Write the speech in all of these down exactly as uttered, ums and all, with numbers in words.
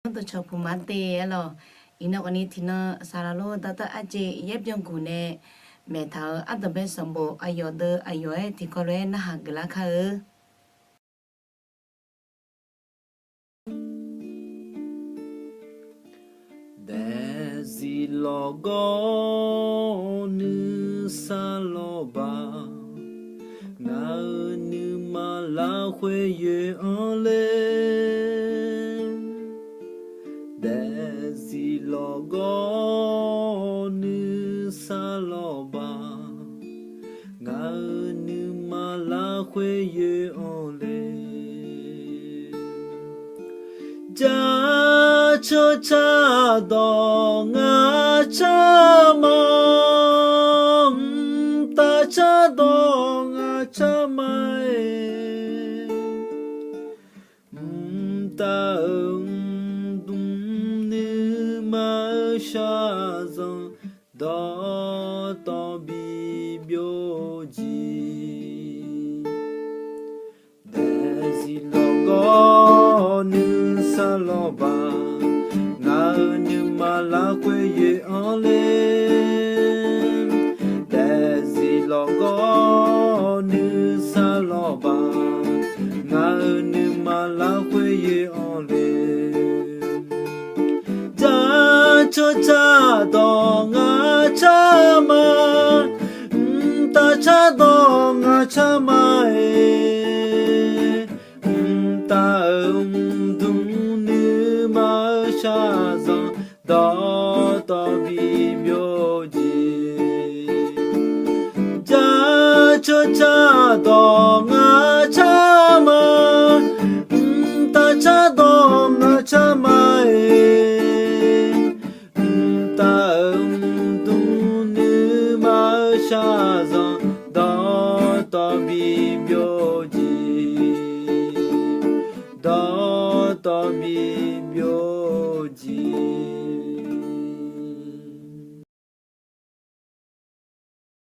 Ardov cawq puq ma te aer lawq. Iqnan khawfni tiqnan saqlaq lor dawrtawv arjeq yaer byanguq nae maeqtaq-euq ardanqbae sanqbof aqyawf deuv aqyawf-aer tiqkawv lof-aer narhaq geuflar kar-eu. Daefzif lawqgawr nuisar lawqbaq, ngaq-euq nuima lafkhoer yoe-anr le. Daefzif lawqgawr nuisar lawqbaq, ngaq-euq nuima lafkhoer yoe-anr le. Jaceuq cardawq ngaq car ma, mqtav cardawq ngaq car ma-aer, mqtav-euq mqdmq nuima-eu shaqzanq dawqtawv bi byov jeq. Daefzif lawqgawr nuisar lawqbaq, ngaq-euq nuima lafkhoer yoe-anr le. Daefzif lawqgawr nuisar lawqbaq, ngaq-euq nuima lafkhoer yoe-anr le. Jaceuq cardawq ngaq car ma, mqtav cardawq ngaq car ma-aer, mqtav-euq mqdmq nuima-eu shaqzanq dawqtawv bi byov jeq. Jaceuq cardawq ngaq car ma, mqtav cardawq ngaq car ma-aer, mqtav-euq mqdmq nuima-eu shaqzanq dawqtawv bi byov jeq. Dawqtawv bi byov jeq.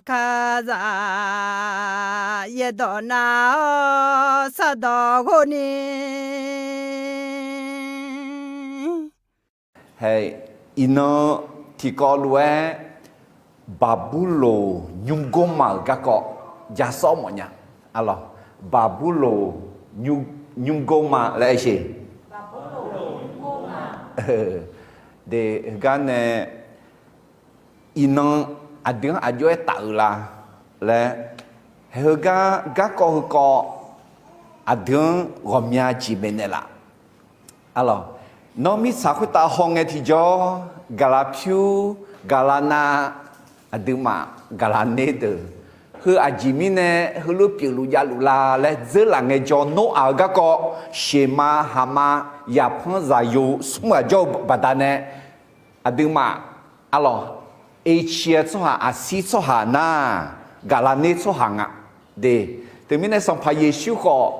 Kazaq yaerdawq nav-awr sardawq ghov ni. Hae, iqnan tiqkawv lof-aer Baqburloq nymrgor ma-euq garkawv ja sawr mawfnya. Arlawq, Baqburloq nymr, nymrgor ma laer aer sheq. De, heugar nae iqnan aqdui-anr aqjox-aer taf-eu la laer, heugar garkawv heukawv aqdui-anr ghawqmya jeq maeqnaeq laf. Arlawq, nawr mirtsaq khoertav hawngae tiqjawr, gaqlaq pyur, gaqlaq nav, aqduimaf gaqlaq ner deuq, heu aqjeq mirnae heulof pyeufluf javluf la laer dzeurlaf ngaejawr, Noraq-euq garkawv, sheqma, haqma, yaqpanr, zaqyo, smr ghaq jawr-eu baqdanae, aqduimaf, arlawq, Asia tsawrhaq, aqsir tsawrhaq nar, gaqlaq ner tsawrhaq nga. De, teumirnae Sanqpaq Yeqsur khawf,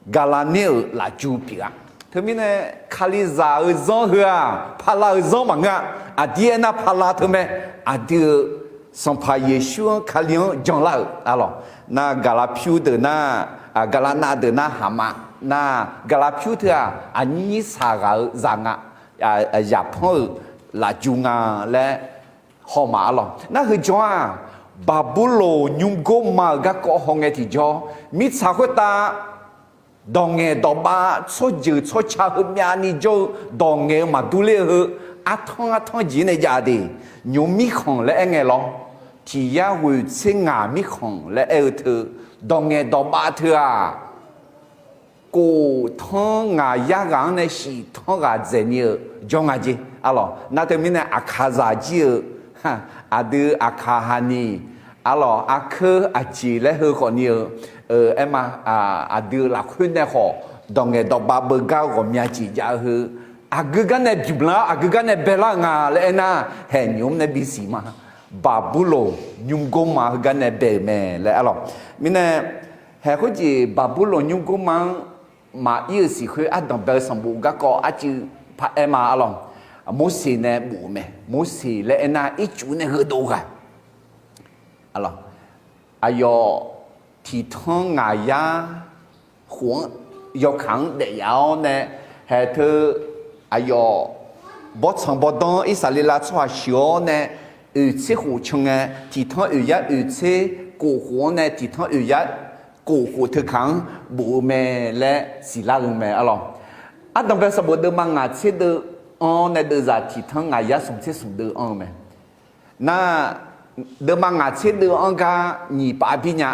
gaqlaq ner-euq lafju pyeuf-a. Teumirnae Kalizaq-eu zanr heu-aq, paqlav-euq zanr maqngeur-a. Aqdir aernar paqlav teumae, aqdui-euq Sanqpaq Yeqsur-anr Kali-anr janlar-euq, arlawq, nar gaqlaq pyur deuq nar, gaqlaq nav deuq nar haqma, nar gaqlaq pyur teu-aq aqnyir nyir saq ghaq-eu zaq nga, yaqpanr-euq lafju nga laer hawma, arlawq. Nar heujanr-aq, Baqburloq nymrgor ma-euq garkawv hawngae tiqjawr, mirtsaq khoertav dawq ngaeq dawq bav tsawrjeuq tsawrca heumyavni jawr-eu dawq ngaeq-eu maqdur ler-eu heu, artanr artanr jeq nae jav de, nymq mirkhanq laer aer ngae lawr, tiq yar ghoeq tser ngaq mirkhanq laer aer-eu teu, dawq ngaeq dawq bav teu-aq, kof tanr ngaq yar ghaq-anr nae shif tanr ghaq dzaeqni-eu jawr nga jeq, arlawq. Nar teumirnae Aqkaqzaq jir-eu, aqdui Aqkaq haqniq, arlawq, arkeur aqjeq laer heu khawfni-eu, aerma, aqdui-euq lafkhoer nae khawf dawq ngaeq dawq bav beugar ghawqmya jeq jav-eu heu, aqgeu gar nae bymq lar-awr aqgeu gar nae baelar-euq nga laer aernar, haeq nymq-mr nae bisiq ma. Baqburloq nymrgor ma heugar nae bae-euq mae laer, arlawq. Mirnae, haeq khoerjeq Baqburloq nymrgor ma-anr maqir-euq siq khoer ardanqbae-eu sanqbof garkawv arcuiv paraer ma, arlawq. Morseq nae bof-eu mae. Morseq laer aernar ircuf nae heudov ghaq, aqyawf tiq tanr ngaq yar khof-anr yawkaq-anr daef yaf-awr nae, haeq teu Aqyawf bawrtsanq bawrdanr Irsaqleqlav tsawrhaq sheuq-awr nae oeq tser khof can ngae, tiqtanr oeq yar oeq tser kof khof-anr nae tiqtanr oeq yar kof khof teukaq-anr bof-eu mae laer siqlar-eu mae arlawq. Ardanqbae sanqbof deuvma ngaq tser deuv-anr nae deuvzaq tiqtanr ngaq yar smq tser smq deuv anr-eu mae. Nar, deuvma ngaq tser deuv-anr gar nyiq pav bir nya.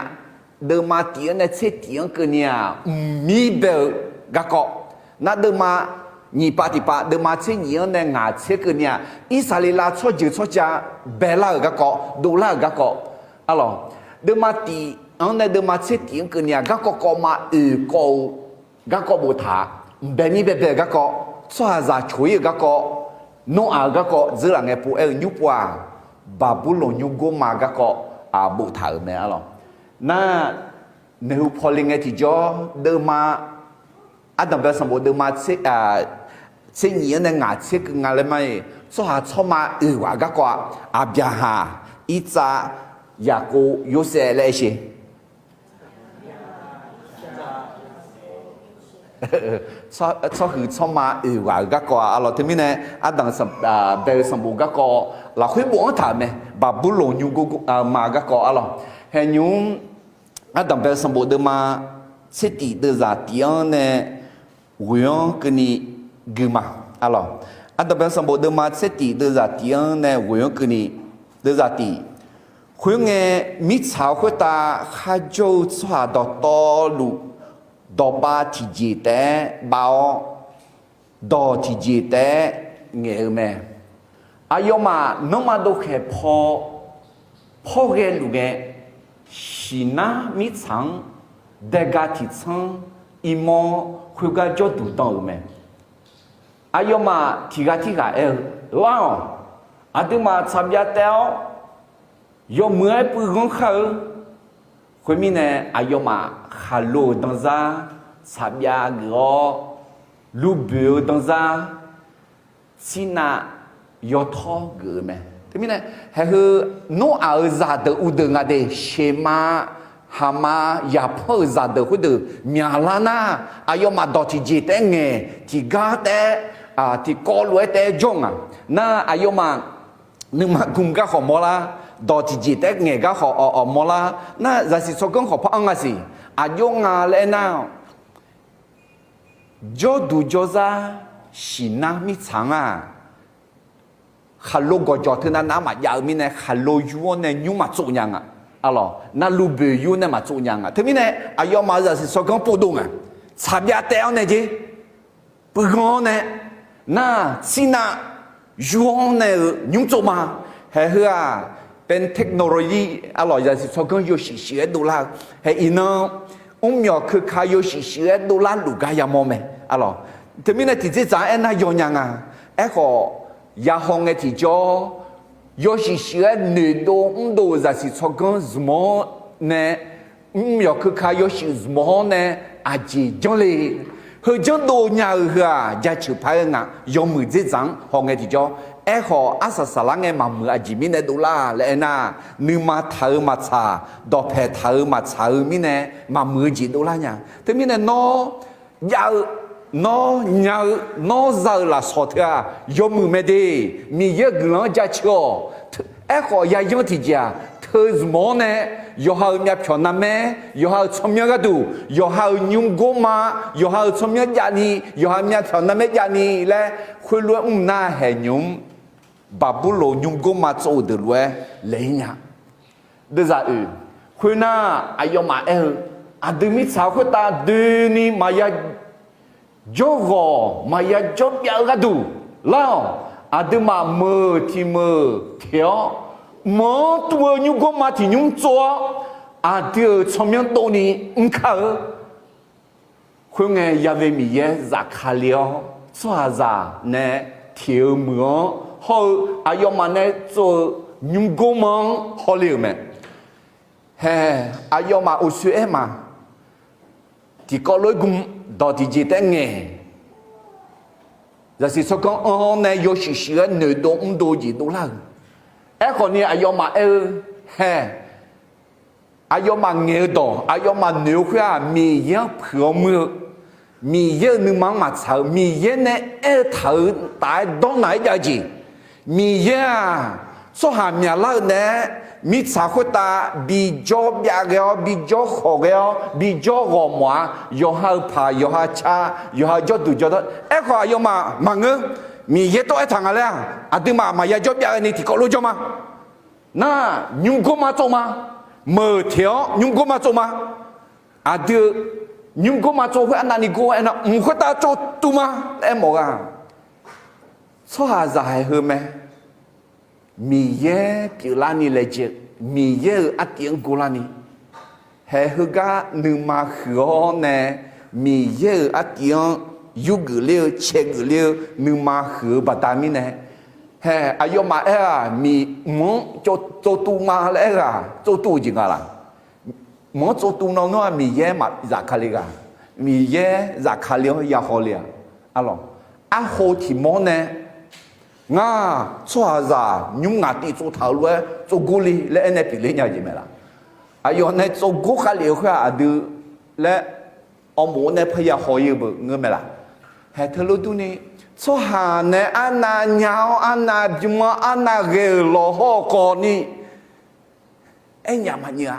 Deuvma tif-anr nae tser tif-anr keuvni-aq, mqmir bae-eu garkawv. Nar, deuvma nyiq pav tiq pav, deuvma tser nyiq-anr nae ngaq tser keuvni-aq, Irsaqleqlav tsawrjeuq tsawrca baelar-euq garkawv, dovlar-euq garkawv arlawq. Deuvma tif-anr nae deuvma tser tif-anr keuvni-aq, garkawv kawv ma oeq kawv-eu garkawv boftaq-a. Mqbae mir baebae-euq garkawv, tsawrhaqzaq coq-ir-euq garkawv, Noraq-euq garkawv dzeurlaf ngae pov-aer-eu nymr pov-aq, Baqburloq nymrgor ma garkawv boftaq-euq mae arlawq. Nar, maeqhu pawle ngae tiqjawr deuvma, ardanqbae sanqbof deuvma tser nyiq-anr nae ngaq tser keuv nga laer ma-iq, tsawrhaq tsawrma oeq ghaq garkawv-a. Aqbyaqhaq, Irtsav, Yaqkov, Yorsaev laer aer sher. Tsawrhuiq tsawrma oeq ghaq-euq garkawv-a arlawq. Teumirnae ardanq bae-eu sanqbof garkawv lafkhoer bofanr taq-euq mae, Baqburloq nymrgor ma garkawv arlawq. Haeqnymr, ardanq bae-eu sanqbof deuvma tser tif deuvzaq tif-anr nae ghoeq-anr keuvni gui ma arlawq. Ardanq bae-eu sanqbof deuvma tser tif deuvzaq tif-anr nae ghoeq-anr keuvni, deuvzaq tif. Khoerngae, mirtsaq-eu khoertav kharjawr-eu tsawrhaq dawqtawvluf, dawqpav tiqjeq taef-aer bav-awr, dawq tiqjeq taef-aer ngaeq-eu mae. Aqyawfmaf nanrma dovkhaeq paw pawr ghae luf ngae, shiqnar mirtsaq-anr daega tiqtsanr irmawr khoergar jawrduq dan-euq mae. Aqyawfmaf tiqghaq tirghaq aer-eu, Lar-awq. Aqduimaf tsaqbyav taev-awr yawmuiq-aer puiv ghanr khar-eu. Khoermirnae, aqyawfmaf khaqlo-euq danzar tsaqbyav geuf-awr, luvboeq-eu danzar tsirnav yawtawr geuf-eu mae. Teumirnae, haeqheu Noraq-euq zaqdeuq uqdeuq nga de, seqma, haqma, yaqpanr-euq zaqdeuq khoerdeuq myaqlar nar, aqyawfmaf dawq tiqjeq taef-aer ngaeq, tiqgar taef-aer, tiqkawv lof-aer taef-aer jawr nga. Nar, aqyawfmaf nuima gmq gar khawf mawrlar, dawq tiqjeq taef-aer ngaeq gar khawf awq mawrlar. Nar, zaqsiq tsawrganr khawf par-anr nga siq, aqjox nga laer aernar, jawrduq jawrzar shiqnar mirtsaq-anr-aq, khaqlo gawqjawq teunav nav-anr maqjav-eu mirnae, khaqlo yur-awr nae nymr maqtsov nya nga. Arlawq, navluf boeq yur nae maqtsov nya nga. Teumirnae, aqyawfmaf-euq zaqsiq tsawrganr pov dov nga. Tsaqbyav taev-awr nae jer, puiv ghanr-awr nae, nar tsirnav yur-awr nae-euq nymr tsov ma. Haeqheu-aq, pan technology arlawq, zaqsiq tsawrganr yawshuif shuif-aer dovlar-eu. Haeq iqnan, mrmyawq keuka yawshuif shuif-aer dovlar luf gar yamawr mae. Arlawq, teumirnae tiqdzerdzaq-anr aernar yawnya nga. Aerkhawf, yahaw ngae tiqjawr, yawshuif shuif-aer noeqdov mrdov-euq zaqsiq tsawrganr zmq-awr nae, mrmyawq keuka yawshuif zmq-awr nae aqjeq janr le. Heu janrdov nya-eu heu-aq, jaceuq paq-aer nga. Yawmuiq dzerdzaq-anr haw ngae tiqjawr, aerkhawf arsaq saqlar ngae maqmuiq aqjeq mirnae dovlar laer aernar, nuima taq-eu maqtsaq, dawqpaeq taq-eu maqtsaq-eu mirnae maqmuiq-eu jeq dovlar nya. Teumirnae nawr jav-eu, nawr nya-eu, nawr za-euq lafsawq teu-aq yawmuiq mae de. Miqyaer-euq guiqlanq-anr jaceuq-awq. Aerkhawf yayanr tiqjeq-aq, teu zmq-awr nae yawqha-euq myavpyawq narmaer, yawqha-euq tsawrmyanr gharduq, yawqha-euq nymrgor ma, yawqha-euq tsawrmyanr javni, yawqha myavpyawq narmaer javni laer khoerlof-aer mr nar, haeqnymr Baqburloq nymrgor ma tsov-euq deuq lof-aer laeq-ir nya. Deuvzaq oeq, khoernar, aqyawfmaf aer-eu, aqdui mirtsaq khoertav doeni maqya jawrghawq maqya jawrbyav-eu gharduq, lar-awq. Aqduimaf meuq tiq meuq teq-awr, meuq-anr tuv-eu nymrgor ma tiq nymr tsov-awr, aqdui-euq tsawrmyanr dovni mr kar-eu. Khoerngae, yave Miqyaer zafkale-awr, tsawrhaqzaq nae teq-eu meuq-anr hawr-eu aqyawfmaf nae tsov-eu nymrgor ma-anr hawle-euq mae. Hae, aqyawfmaf uqshoe aer ma. Tiqkawv lof-aer gm, dawq tiqjeq taef-aer ngaeq, zaqsiq tsawrganr anr-awr nae yawshuif shuif-aer noeqdov mrdov jeq dovlar-euq. Aerkhawfni aqyawfmaf aer-eu, hae, aqyawfmaf ngaeq-eu dawq, aqyawfmaf noeq-eu khoer-aq, Miqyaer-anr puiq-awr muir-eu, Miqyaer-euq nuima-anr maqtsaq-eu, Miqyaer nae aer-eu taq-eu taf-aer dawrnaq-aer jav-eu jeq. Miqyaer-aq, tsawrhaq myaqlar-eu naeq-aer mirtsaq khoertav bijawr byav ghae-awr, bijawr khawq ghae-awr, bijawr ghawqmawf-a. Yawqha-euq paq, yawqha ca, yawqha jawrduq jawrdawr. Aerkhawf, aqyawfmaf maqngeur. Miqyaer tawv aertaq nga laer-aq, aqduimaf maqya jawr byav ghaeni tiqkawv lof jawr ma. Nar, nymr gor ma tsov ma. Meuq teq-awr nymr gor ma tsov ma. Aqdui-eu nymr gor ma tsov khoer arnavni gor-aer nar, mq khoertav tsov tuv ma laer aermawf ghaq. Tsawrhaqzaq haeq heu mae. Miqyaer pyeuflarni laejae-eu, Miqyaer-euq artiv-anr gorlarni, haeq heugar nuima huiq-awr nae, Miqyaer-euq artiv-anr yurgeuf ler-eu, caegeuf ler-eu nuima huiq-eu baqda mirnae, haeq aqyawfmaf aer-aq, mq-anr tsov tuv ma laer aer-aq, tsov tuv-eu jeq nga laq? Mq-anr tsov tuv nan nawr-aq, Miqyaer maqzafkale ghaq? Miqyaer zafkale-awr ya hawle-aq? Arlawq, arho tiq mawr nae, ngar tsawrhaqzaq nymr ngaq tiv tsovtaq-eu lof-aer tsov gor le laer aernae pyeufler nya-eu jeq mae laq? Aqyawf nae tsov gor khavlef-eu khoer-aq aqdui laer, awrmof-awr nae parya haw-ir-eu beu ngeur mae laq? Haeq teulof durni, tsawrhaq nae arnav nya-awr arnav bym-anr arnav ghae-euq lawqhaw khawfni, aernyaf maqnyeuv-a.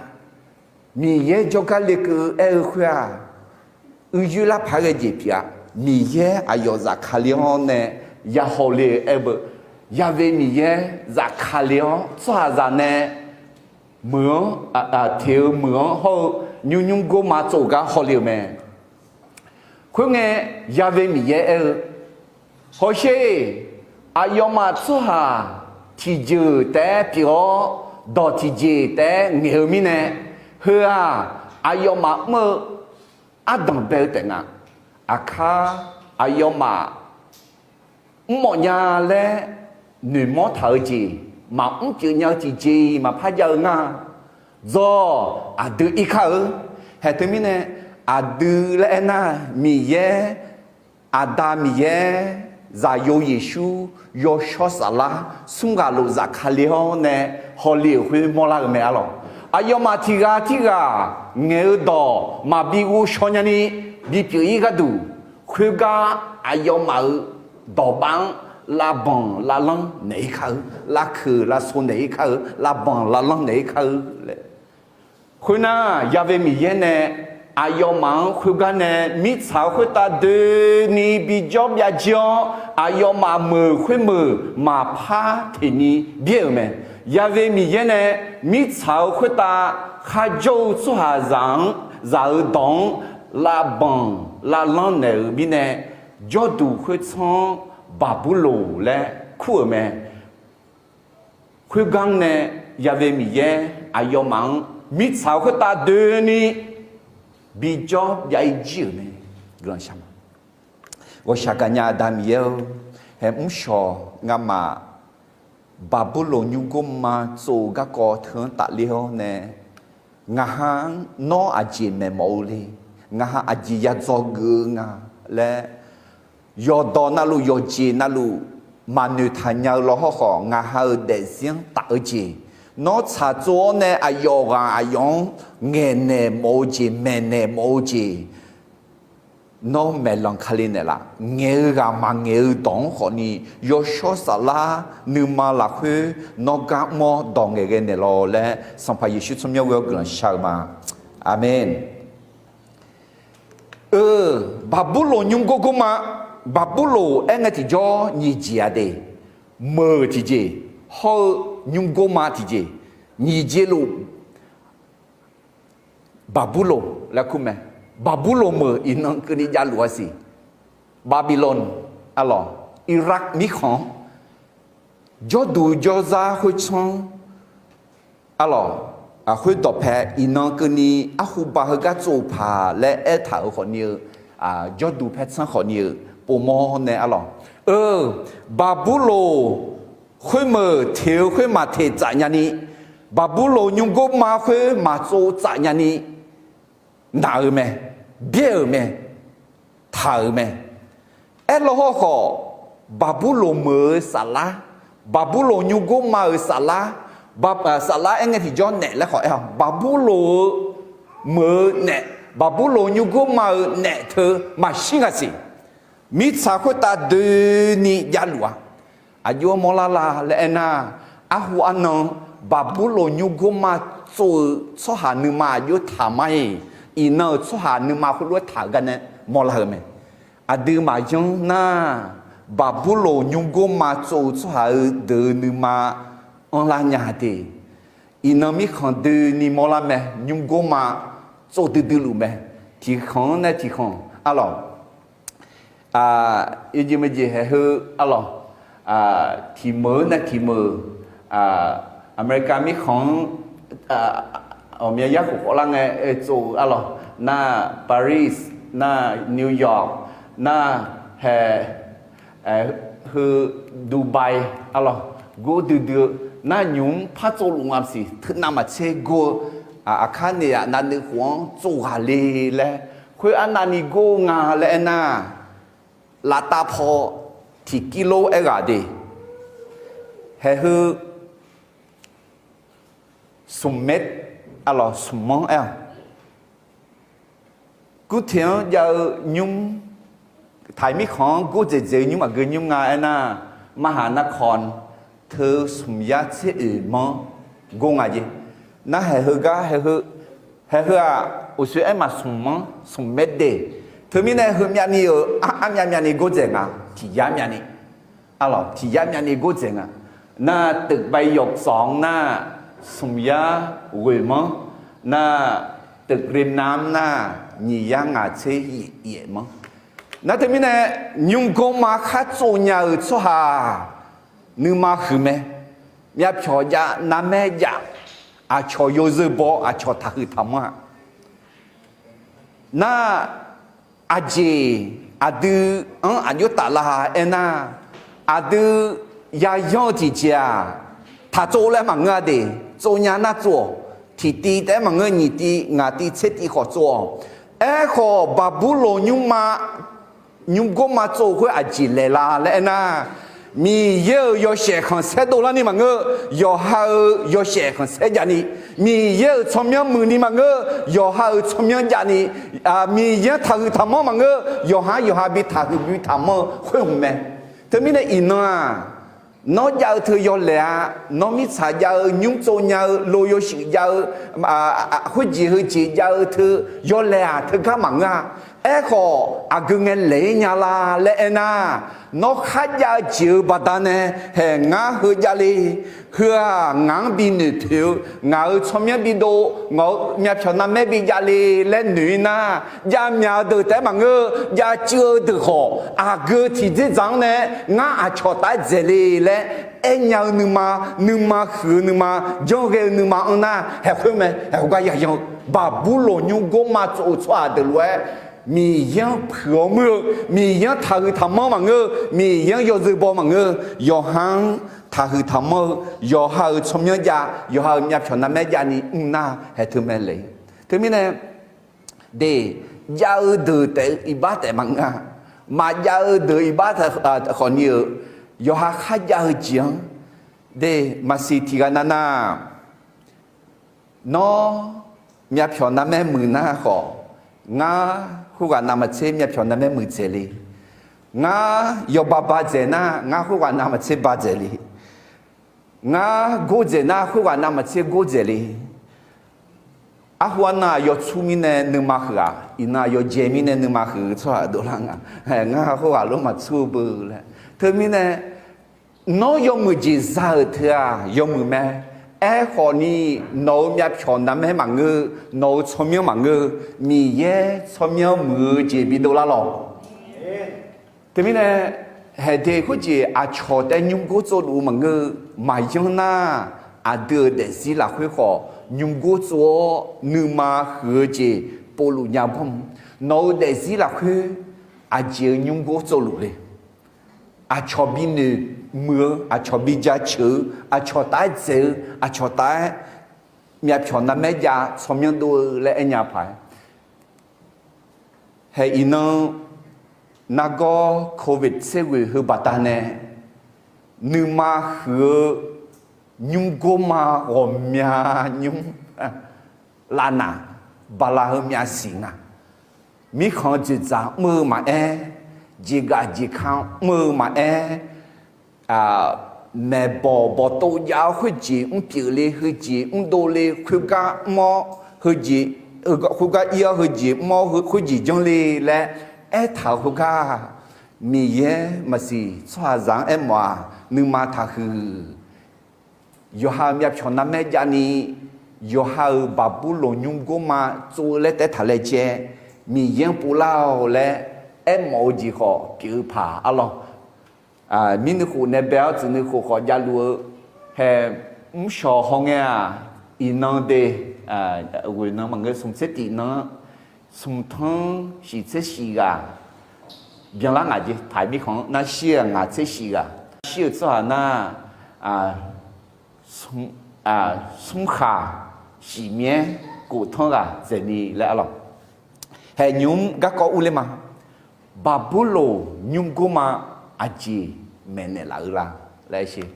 Miqyaer jawrgar lekeuv aer-eu khoer-aq, uicuiv lar paq-aer ghae jeq pyeuf-a. Miqyaer aqyawf zafkale-awr nae ya hawle-eu aer-eu beu, Yahweh Miqyaer zafkale-awr tsawrhaqzaq nae meuq-anr, teq-eu meuq-anr hawr-eu nymr nymr gor ma tsov-eu gar hawle-euq mae. Khoerngae, Yahweh Miqyaer aer-eu, Hawsher, aqyawfmaf tsawrhaq tiqjeuq taef-aer pyeuf-awr, dawq tiqjeq taef-aer ngaeq-eu mirnae, heu-aq, aqyawfmaf mr-eu ardanq bae-eu taef nga. Aqkar, aqyawfmaf mrmawf nya laer noeqmawr taq-eu jeq, maqmr pyeuf nya-eu tiqjeq-iq maqpar jav-eu nga. Dzawq, aqdui irkar-eu. Haeq teumirnae, aqdui laer aernar, Miqyaer, Aqda Miqyaer, Zaqyo Yeqsur, Yawshawr Saflar, smr ghaq lof zafkale-awr nae hawle-euq khoer mawrlar-eu mae arlawq. Aqyawfmaf tiq ghaq tirghaq ngaeq-eu dawq maqbi ghovshaw nyani bipyeuf-ir gharduq, khoergar aqyawfmaf-euq dawqbav-anr lavbanq lavlanr naeq-ir kar-eu, lavkeuq lavso naeq-ir kar-eu, lavbanq lavlanr naeq-ir kar-eu laer. Khoernar, Yahweh Miqyaer nae aqyawfmaf-anr khoergar nae mirtsaq-eu khoertav doeni bijawr byav jir-awr, aqyawfmaf meuq khoermeuq maqpar teqni byaer-euq mae. Yahweh Miqyaer nae mirtsaq-eu khoertav kharjawr-eu tsawrhaqzaq-anr zaq-eu dawq-anr lavbanq lavlanr naeq-euq mirnae, jawrduq khoertsanr-anr Baqburloq laer kur-euq mae. Khoergar nae Yahweh Miqyaer aqyawfmaf-anr mirtsaq-eu khoertav doeni bijawr byav-ir jir-euq mae. Guiqlanq shar ma. Ghawqshaq gaqnya Aqda Miqyaer-eu, haeq mrshawq ngamaf Baqburloq nymrgor ma tsov-eu garkawv teu-anr tafler-awr nae, ngaqha-anr nawr aqjeq maeqmawf-eu le, ngaqha aqjeq yadzaw geuf-eu nga laer, yawqdawq navluf yawqjeq navluf maqnoeq taq nya-eu lawr hawrkhawf, ngaqha-euq daefzir-anr taf-eu jeq, nawr tsaqtsov-awr nae aqyawf ghaq aqyawf-anr ngaeqnaeq mawf-eu jeq, maeqnaeq mawf-eu jeq, nawr maeqlanq kale naeqlaf. Ngaeq-eu ghaq maqngaeq-eu dawq-anr khawfni, Yawshawr Saflar nuima lafkhoer nawr gar mr-awr dawq ngaeqghae naeqlawq laer, Sanqpaq Yeqsur tsawrmyanr ghoe-awr guiqlanq shar-eu ma. Aqmeq. Eu, Baqburloq nymrgor gor ma. Baqburloq aer ngae tiqjawr nyiq jeq-a de. Meuq tiqjeq, hawr-eu nymrgor ma tiqjeq, nyiq jeq luf Baqburloq laer kur mae. Baqburloq meuq iqnan keuvni javluf-a siq. Babilon, arlawq, Iraq mirkhanq-anr jawrduq jawrzar khoertsanr, arlawq, khoer dawqpae iqnan keuvni arhuba heugar tsov-eu paq laer aertaq-euq khawfni-eu, jawrduq paertsanr khawfni-eu povmawr nae arlawq. Eu, Baqburloq khoermeuq teq-eu khoer maqteq tsaf nyani, Baqburloq nymrgor ma khoer maqtsov tsaf nyani, naq-euq mae, byaer-euq mae, taq-euq mae. Aerlaw hawrkhawf, Baqburloq meuq-eu saflar, Baqburloq nymrgor ma-euq saflar, saflar aer ngae tiqjawr naef laer khawf aer-awq. Baqburloq-eu meuq-eu naef, Baqburloq nymrgor ma-euq naef teu maqshir nga siq. Mirtsaq khoertav doeni javluf-a. Aqjox-aer mawrlar la laer aernar, arhu arnan, Baqburloq nymrgor ma tsov-eu tsawrhaq nuima aqjox taq ma-iq, iqnan-euq tsawrhaq nuima khoerlof-aer taq-eu gar nae mawrlar-eu mae. Aqdui maqyanr nar, Baqburloq nymrgor ma tsov-eu tsawrhaq-eu deuq-eu nuima anrlar nya de. Iqnan mirkhanq doeni mawrlar mae, nymrgor ma tsov duidui luf mae. Tiqkhanq-anr nae tiqkhanq arlawq, yawjeq meuqjeq haeq heu arlawq, tiq meuq-anr nae tiq meuq, America mirkhanq-anr ghawqmya yar khof khawflar ngae tsov-eu arlawq, nar Paris, nar New York, nar hae heu Dubai arlawq, gor duidui-eu nar nymq-mr par tsovluf nga siq. Teunav maqtser gor-eu aqkar naeq-aq navnuiv khof-anr tsov ghaq le laer, khoer arnavni gor nga laer aernar, lavtav paw tiqkir lor aerghaq de. Haeq heu smq maer, arlawq smq-anr aer-awq. Gurteq-anr jav-eu nymr, taiq mirkhanq-anr gor dzaeqdzaeq-eu nymr maqgeu nymr nga aernar, มหานคร teu smq yar tser oeq manr gor nga jeq. Nar haeq heugar, haeq heu-aq, uqshoe aer maq smq-anr smq maer de. Teumirnae heumyavni-euq armyav myavni gor dzaeq nga, tiq yar myavni. Arlawq, tiq yar myavni gor dzaeq nga. Nar ตึกใบหยกสอง nar smq yar ghoeq manr, nar ตึกริมน้ำ nar nyiq yar ngaq tser yaef manr. Nar teumirnae nymrgor ma khar tsov nya-euq tsawrhaq nuima huiq mae. Myavpyawq jav, narmaer jav, aqcawq yawzeu baw, aqcawq taqhuiq taqmanr-a. Nar aqjeq aqdui-anr aqjox taflar aernar, aqdui yayanr-eu tiqjeq-aq, taqtsov laer maqngeur-a de. Tsov nya nar tsov-awq. Tiqtiv taef-aer maqngeur, nyiq tiv ngaq tiv tser tiv khawf tsov-awq. Aerkhawf Baqburloq nymrma, nymrgor ma tsov-eu khoer aqjeq laeq la laer aernar, Miqyaer-euq yawshaef khanqsaer dovlarni maqngeur, yawqha-euq yawshaef khanqsaer javni, Miqyaer-euq tsawrmyanr muiqni maqngeur, yawqha-euq tsawrmyanr javni, Miqyaer-anr taqhuiq taqmanr maqngeur, yawqha-anr yawqha bi taqhuiq bi taqmanr-eu khoer hmq mae. Teumirnae iqnan-aq, nawr jav-eu teu yawlaeq-a. Nawr mirtsaq jav-eu, nymr tsov nya-eu, lo yawshuif jav-eu, khoerjeq heujeq jav-eu teu yawlaeq-aq, teugar maqngeur-a. Aerkhawf aqgeu ngae laeq-ir nya la laer aernar, nawr kharjav-eu jeq-eu baqdanae, haeq ngar heu javle, heu-aq ngaq-anr bi noeqpoeq-eu, ngaq-euq tsawrmyanr bidov, ngaq-euq myavpyawq narmaer bi javle laer noeq-ir nar, javmyaq-eu deuq taef-aer maqngeur, javcuiv-eu deuq khawf aqgeu tiqdzerdzaq-anr nae ngar aqcawq taf-aer dzaeq le laer aernya-eu nuima, nuima huiq-eu nuima, janrghae-eu nuima-anr nar haeq khoer mae. Haeq khoergar yayan-eu Baqburloq nymrgor ma tsov-eu tsawrhaq deuq lof-aer Miqyaer-anr puiq-awr muir-eu, Miqyaer-anr taqhuiq taqmanr maqngeur, Miqyaer-anr yawzeu baw maqngeur, yawqha-anr taqhuiq taqmanr-eu, yawqha-euq tsawrmyanr jav, yawqha-euq myavpyawq narmaer javni mr nar haeq teu mae le. Teumirnae de, jav-eu deuq taef-eu iqbax taef maqngeur-a. Maqjav-eu deuq iqbax taef khawfni-euq, yawqha kharjav-eu jeq-anr de, maqsiq tiq ghaq nav nar, nawr myavpyawq narmaer muiq nar khawf, ngar khoerghaq navmaqtser myavpyawq narmaer muiqdzaeq le. Ngar yawba badzaeq nar, ngar khoerghaq navmaqtser badzaeq le. Ngar gordzaeq nar, khoerghaq navmaqtser gordzaeq le. Arhu arnan-aq, yawtsur mirnae nuima huiq-aq, iqnan-aq yawjae mirnae nuima huiq-eu tsawrhaq dovlar nga. Ngar khoerghaq lof maqtsur-eu beu laer. Teumirnae, nawr yawmuiq jeq za-euq teu-aq yawmuiq mae. Aerkhawfni, nawq-euq myavpyawq navmaer maqngeur, nawq-euq tsawrmyanr maqngeur, Miqyaer tsawrmyanr muiq-eu jeq bidov lar lawq. Teumirnae, haeqde khoerjeq aqcawq taef nymrgor tsovluf-eu maqngeur, maqyanr nar, aqdui-euq daefzir lafkhoer khawf nymrgor tsov-awr nuima huiq-eu jeq povluf nya bawr. Nawq-euq daefzir lafkhoer aqjeq-eu nymrgor tsovluf le. Aqcawq binoeq muiq-eu, aqcawq bi jaceuq-eu, aqcawq taf-aer dzaeq-eu, aqcawq taf-aer myavpyawq navmaer jav tsawrmyanr dov-eu laer aernya paq-aer, haeq iqnan nargawr Covid tserghoeq heu baqdanae, nuima huiq-eu nymrgor ma ghawqmya nymr lavnaq bala heu myavsiq nga. mirkhanq dzoeqdzaq mr-eu maqaer, jeqgaf jeqka mr-eu maqaer, maeqbawq bawqtov jav-eu khoerjeq mrpyeuf le, heujeq mrdov le, khoergar mr-awr heujeq, khoergar ir-awr heujeq mr-awr khoerjeq janr le laer aertaq-euq khoergar, Miqyaer maqsiq tsawrhaqzaq-anr aermawf-aq, nuima taqhuiq. Yawqha-euq myavpyawq narmaer javni, yawqha-euq Baqburloq nymrgor ma tsov-eu laer taef-aer taq laejae, Miqyaer-anr povlar-awq laer aermawf-eu jeq khawf pyeuf-eu paq arlawr. Mirnuikhof nae bae-awr tsuif nuikhof khawf javluf-eu hae, mrshawq hawngae-aq, iqnan de, ghoeqnan maqngeur, smq tser tiq nan-anr, smq tanr shiq tser shiq ghaq byanlar ngaq jeq, taq-iq mirkhanq-anr nar shir-aq ngaq tser shiq ghaq, shir-euq tsawrhaq nar, smr khaq shiq myaer kof tanr ghaq dzaeqni laer arlawr. Haeq nymq-mr garkawv urler ma. Baqburloq nymrgor ma aqjeq maeqnaeq laf-eu la laer sher.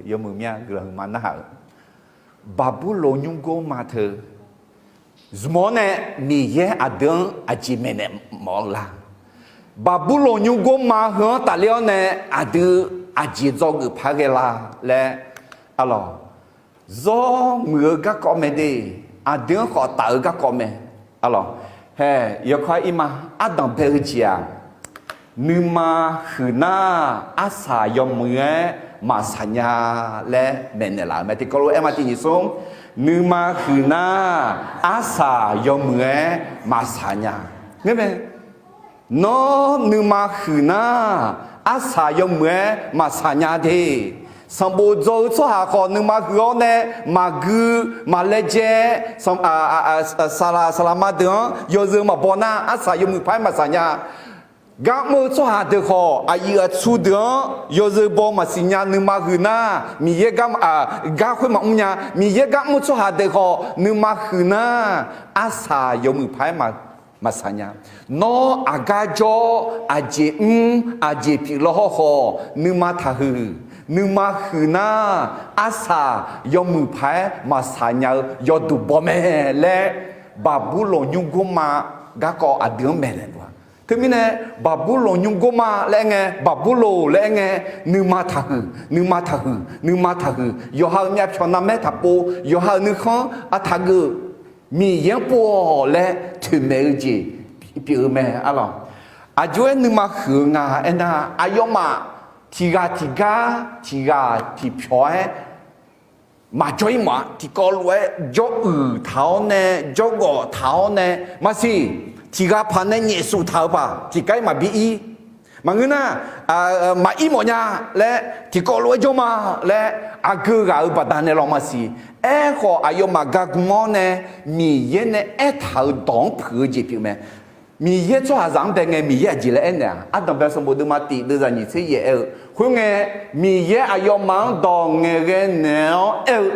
Yawmuiq myav guiqlanq huiqma narhaq-euq, Baqburloq nymrgor ma teu zmq-awr nae Miqyaer aqdui-anr aqjeq maeqnaeq mawf-eu la? Baqburloq nymrgor ma heu-anr tafler-awr nae aqdui aqjeq dzawgeuf paq-aer ghae la laer arlawr. Zawr muiq-eu garkawv mae de, aqdui-anr khawf taf-eu garkawv mae. Arlawr, hae, yawkawr-aer ir ma, ardanq bae-eu jeq-aq, nuima huiqnar arsaq yawmuiq-aer maqsaq nya laer maeqnaeq laf-euq mae. Tiqkawv lof-aer ma tiq nyiq smr, nuima huiqnar arsaq yawmuiq-aer maqsaq nya. Ngeurmae, nawr nuima huiqnar arsaq yawmuiq-aer maqsaq nya de. Sanqbof dzaw-eu tsawrhaq khawf nuima huiq-awr nae maqgui maqlaejae, saqlaq saqlaqma deuq-anr yawzeu maqbaw nar arsaq yawmuiq paq-aer maqsaq nya. Gar mr-eu tsawrhaq deuq khawf aqyuif aqtsu deuq-anr yawzeu baw maqsiq nya. Nuima huiqnar Miqyaer gar, gar khoer maqmr nya. Miqyaer gar mr-eu tsawrhaq deuq khawf nuima huiqnar arsaq yawmuiq paq-aer maqsaq nya. Nawr aqgar jawr, aqjeq mr, aqjeq pyeuf law hawrkhawf nuima taqhuiq. Nuima huiqnar arsaq yawmuiq paq-aer maqsaq nya-eu yawduq baw mae laer, Baqburloq nymrgor ma garkawv aqdui-anr maeqnaeq luf-a. Teumirnae, Baqburloq nymrgor ma laer aer ngae, Baqburloq laer aer ngae, nuima taqhuiq, nuima taqhuiq, nuima taqhuiq, yawqha-euq myavpyawq narmaer taqpov, yawqha-euq nuikhanr-anr taqgeuf, Miqyaer-anr pov-awq laer toeqmaeq-eu jeq pyeuf-eu mae arlawr. Aqjox-aer nuima huiq-eu nga aernar, aqyawfmaf tiq ghaq tiq gar, tiq ghaq tiq pyawq-aer maqjawr-ir mawf-a. Tiqkawv lof-aer jawr uiq taq-awr nae, jawrgawf taq-awr nae, maqsiq, tiq ghaq paq nae nyaefsuf taq-eu paq tiqkar-ir maqbi ir. Maqngeur nar, maqir mawf nya laer tiqkawv lof-aer jawr ma laer aqgeu ghaq-euq baqdanae lawq maqsiq. Aerkhawf, aqyawfmaf gar gm-awr nae Miqyaer nae aertaq-euq dawq-anr puiq-eu jeq pyeuf mae. Miqyaer tsawrhaqzaq-anr bae ngae, Miqyaer aqjeq laer aernaeq-a. Ardanqbae sanqbof deuvma tiq deuvzaq nyiq tser yaef aer-eu khoerngae, Miqyaer aqyawfmaf-anr dawq ngaeqghae naeq-awr aer-eu,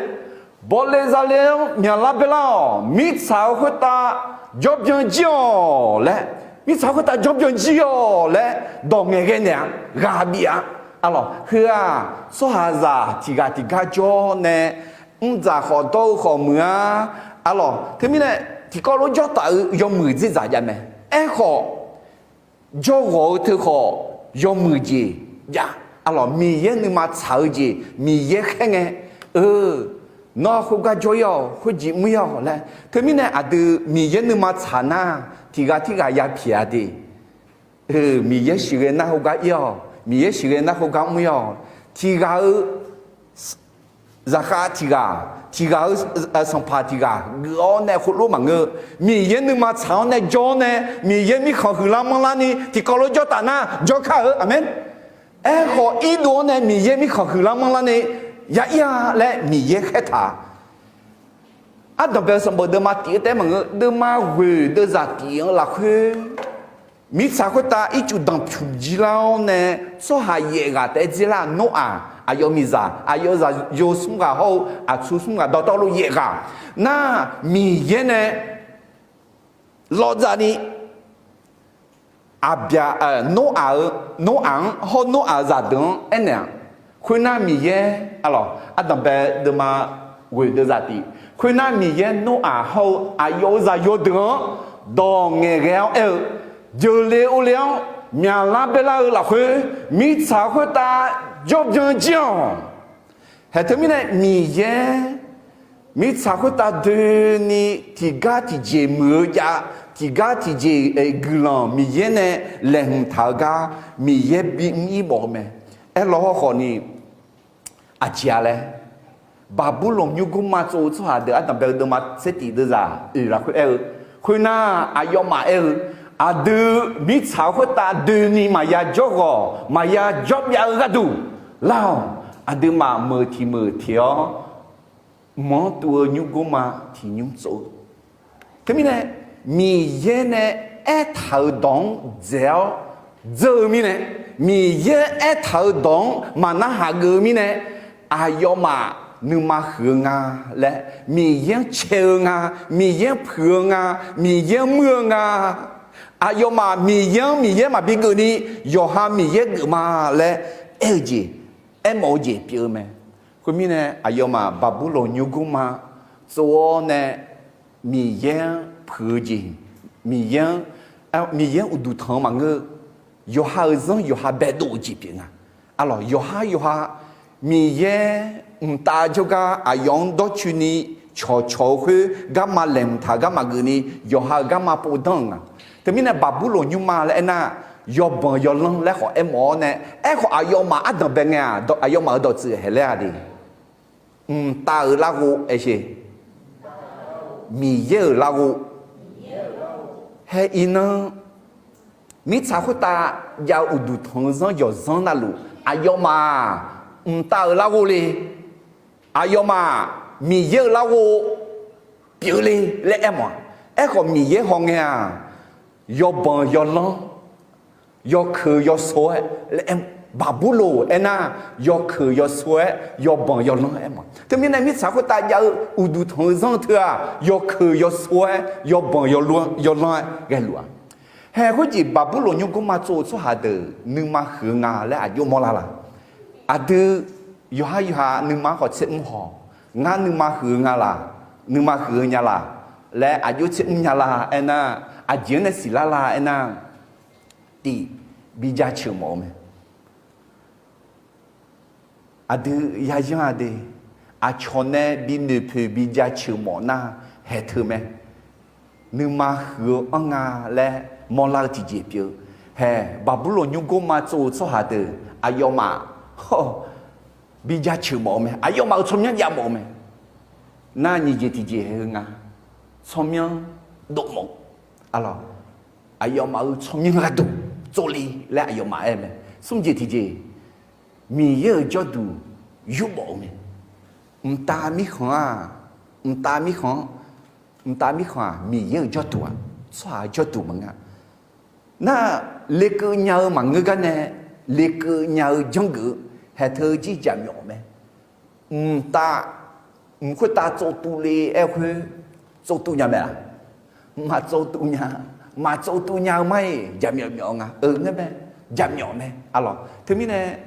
bawle zale-anr myaqlar baelar-awq. Mirtsaq-eu khoertav jawrbyan jir-awq laer, mirtsaq khoertav jawrbyan jir-awq laer dawq ngaeqghae naeq-a. Ghaq bif-a. Arlawq, heu-aq, tsawrhaqzaq tiq ghaq tiq gar jawr nae, mrdzaq khawf dawr-eu khawf muiq-a. Arlawq, teumirnae tiqkawv lof-aer jawr taf-eu yawmuiq dzerdzaq jav mae. Aerkhawf, jawrghawq-eu teu khawf yawmuiq jeq jav. Arlawq, Miqyaer nuima tsaq-eu jeq Miqyaer khaer ngae, eu, nawr khoergar jawr-ir-awq, khoerjeq mr-ir-awq laer. Teumirnae aqdui Miqyaer nuima tsaq nar, tiq ghaq tirghaq ya pyaeq-a de. Miqyaer sheuqghae nar khoergar ir-awq, Miqyaer sheuqghae nar khoergar mr-ir-awq. Tiq ghaq-eu zaqkhav tiq ghaq, tiq ghaq-eu sanqpaq tiq ghaq geuf-awr nae khoerlof maqngeur. Miqyaer nuima tsaq-awr nae jawr-awr nae, Miqyaer mirkhanq huiqlar manrlar ni tiqkawv lof-aer jawr taf nar jawr kar-eu. Aqmeq. Aerkhawf, irdov-awr nae Miqyaer mirkhanq huiqlar manrlar ni ya ir-a laer Miqyaer khaertaq. Ardanqbae sanqbof deuvma tiq-eu taef maqngeur, deuvma ghoeq deuvzaq tiq-anr lafkhoer, mirtsaq khoertav ircuf danqpymq jir lar-awr nae, tsawrhaq yaef ghaq taef-aer dzer lar, Noraq aqyawf miqzaq, aqyawf zaqyo smr ghaq hawr-eu aqtsu smr ghaq dawqtawvluf yaef ghaq nar, Miqyaer nae lawvdzaq ni Aqbyaq, Noraq-eu, Noraq-anr hawr Noraq-eu zaqdeuq-anr aernaeq-aq, khoernar Miqyaer, arlawq, ardanqbae deuvma ghoeq deuvzaq tif. Khoernar, Miqyaer Noraq hawr-eu aqyawf-euq zaqyo deuq-anr dawq ngaeqghae-awr aer-eu, jeuqle ovle-awr myaqlar baerlar-eu lafkhoer, mirtsaq khoertav jawrbyan jir-awq. Haeq teumirnae, Miqyaer mirtsaq khoertav doeni tiqgar tiqjeq muiq-eu jav, tiqgar tiqjeq-aer guiqlanq Miqyaer nae laeqhmq taq-eu gar Miqyaer bimr ir mawf-eu mae. Aerlawr hawkhawf ni, aqjeq-a laer, Baqburloq nymrgmr ma tsov-eu tsawrhaq deuq ardanqbae-eu deuvma tser tif deuvzaq oeq lafkhoer aer-eu, khoernar, aqyawfmaf aer-eu, aqdui mirtsaq khoertav doeni maqya jawrghawq maqya jawrbyav-eu gharduq, lar-awq. Aqduimaf meuq tiq meuq teq-awr, mq-anr tuv-eu nymrgmr ma tiq nymr tsov-eu. Teumirnae, Miqyaer nae aertaq-euq dawq-anr dzaeq-awr dzeur-eu mirnae, Miqyaer aertaq-euq dawq-anr maqnarhaq geuf-eu mirnae, aqyawfmaf nuima huiq-eu nga laer, Miqyaer-anr cae-eu nga, Miqyaer-anr puiq-eu nga, Miqyaer-anr muir-eu nga. Aqyawfmaf Miqyaer-anr Miqyaer maqbi geufni, yawqha Miqyaer geuf ma laer aer-eu jeq, aermawf-eu jeq pyeuf-eu mae. Khoermirnae, aqyawfmaf Baqburloq nymrgmr ma tsov-awr nae Miqyaer-anr puiq-eu jeq, Miqyaer-anr, Miqyaer-anr uqduq tanq-eu maqngeur-eu, yawqha-euq zanr yawqha baedov-eu jeq pyeuf nga. Arlawq, yawqhar yawqha Miqyaer mqtav jawrgar aqyawf-anr dawrcoeni cawqcawq-eu khoer garma laeqhmq taq-eu garma geufni, yawqha-euq garma povdanr-euq nga. Teumirnae Baqburloq nymrma laer aernar, yawbanq yawlanr laer khawf aermawf-awr nae, aerkhawf aqyawfmaf ardanqbae ngae-aq, aqyawfmaf-euq dawqtsuif haeq laer-a de. Mqtav-euq larghov aersheq, Miqyaer-euq larghov. Hae iqnan, mirtsaq khoertav jav-eu uqduq tanq-eu zanr yawqzanr navluf, aqyawfmaf-aq, mqtav-euq larghov le, aqyawfmaf Miqyaer-euq larghov pyeuf le laer aermawf-a. Aerkhawf Miqyaer hawngae-aq, yawbanq yawlanr, yawkeuq yawso-aer, Baqburloq aernar, yawkeuq yawso-aer yawbanq yawlanr-aer mawf. Teumirnae mirtsaq khoertav jav-eu uqduq tanq-eu zanr teu-aq, yawkeuq yawso-aer yawbanq yawlanr-aer ghaeluf-a. Hae khoerjeq Baqburloq nymrgmr ma tsov-eu tsawrhaq deuq nuima huiq-eu nga laer aqjox mawrlar la? Aqdui yawqhar yawqha nuima khawf tser mr haw, ngar nuima huiq-eu nga laq, nuima huiq-eu nya laq laer aqjox tser mr nya la aernar, aqjeq-anr nae siqlar la aernar, tiq, bi jaceuq mawf-eu mae. Aqdui yayanr-a de, aqcawq nae bi noeqpoeq bi jaceuq mawf nar haeq teu mae. Nuima huiq-eu anr nga laer mawrlar-eu tiqjeq pyeuf-eu. Hae, Baqburloq nymrgmr ma tsov-eu tsawrhaq deuq aqyawfmaf, hawr, bi jaceuq mawf-eu mae. Aqyawfmaf-euq tsawrmyanr jav mawf-eu mae. Nar nyiq jeq tiqjeq haeq-eu nga, tsawrmyanr dov mawf-eu, arlawq, aqyawfmaf-euq tsawrmyanr gharduq tsovle laer aqyawfmaf aer mae. Smr jeq tiqjeq, Miqyaer-euq jawrduq yurmawf-eu mae. Mqtav mirkhanq-aq, mqtav mirkhanq-anr, mqtav mirkhanq-aq Miqyaer-euq jawrduq-aq, tsawrhaq-euq jawrduq maqngeur. Nar, lekeuv nya-eu maqngeur gar nae, lekeuv nya-eu janrgeuf-eu haeq teu jir jaqmyawf mae. Mqtav, mq khoertav tsovtuv le aer khoer, tsovtuv nya mae-aq? Maqtsovtuv nya, maqtsovtuv nya-eu mar-iq jaqmyawf myawf-eu nga. Eu, ngar mae, jaqmyawf mae, arlawq. Teumirnae,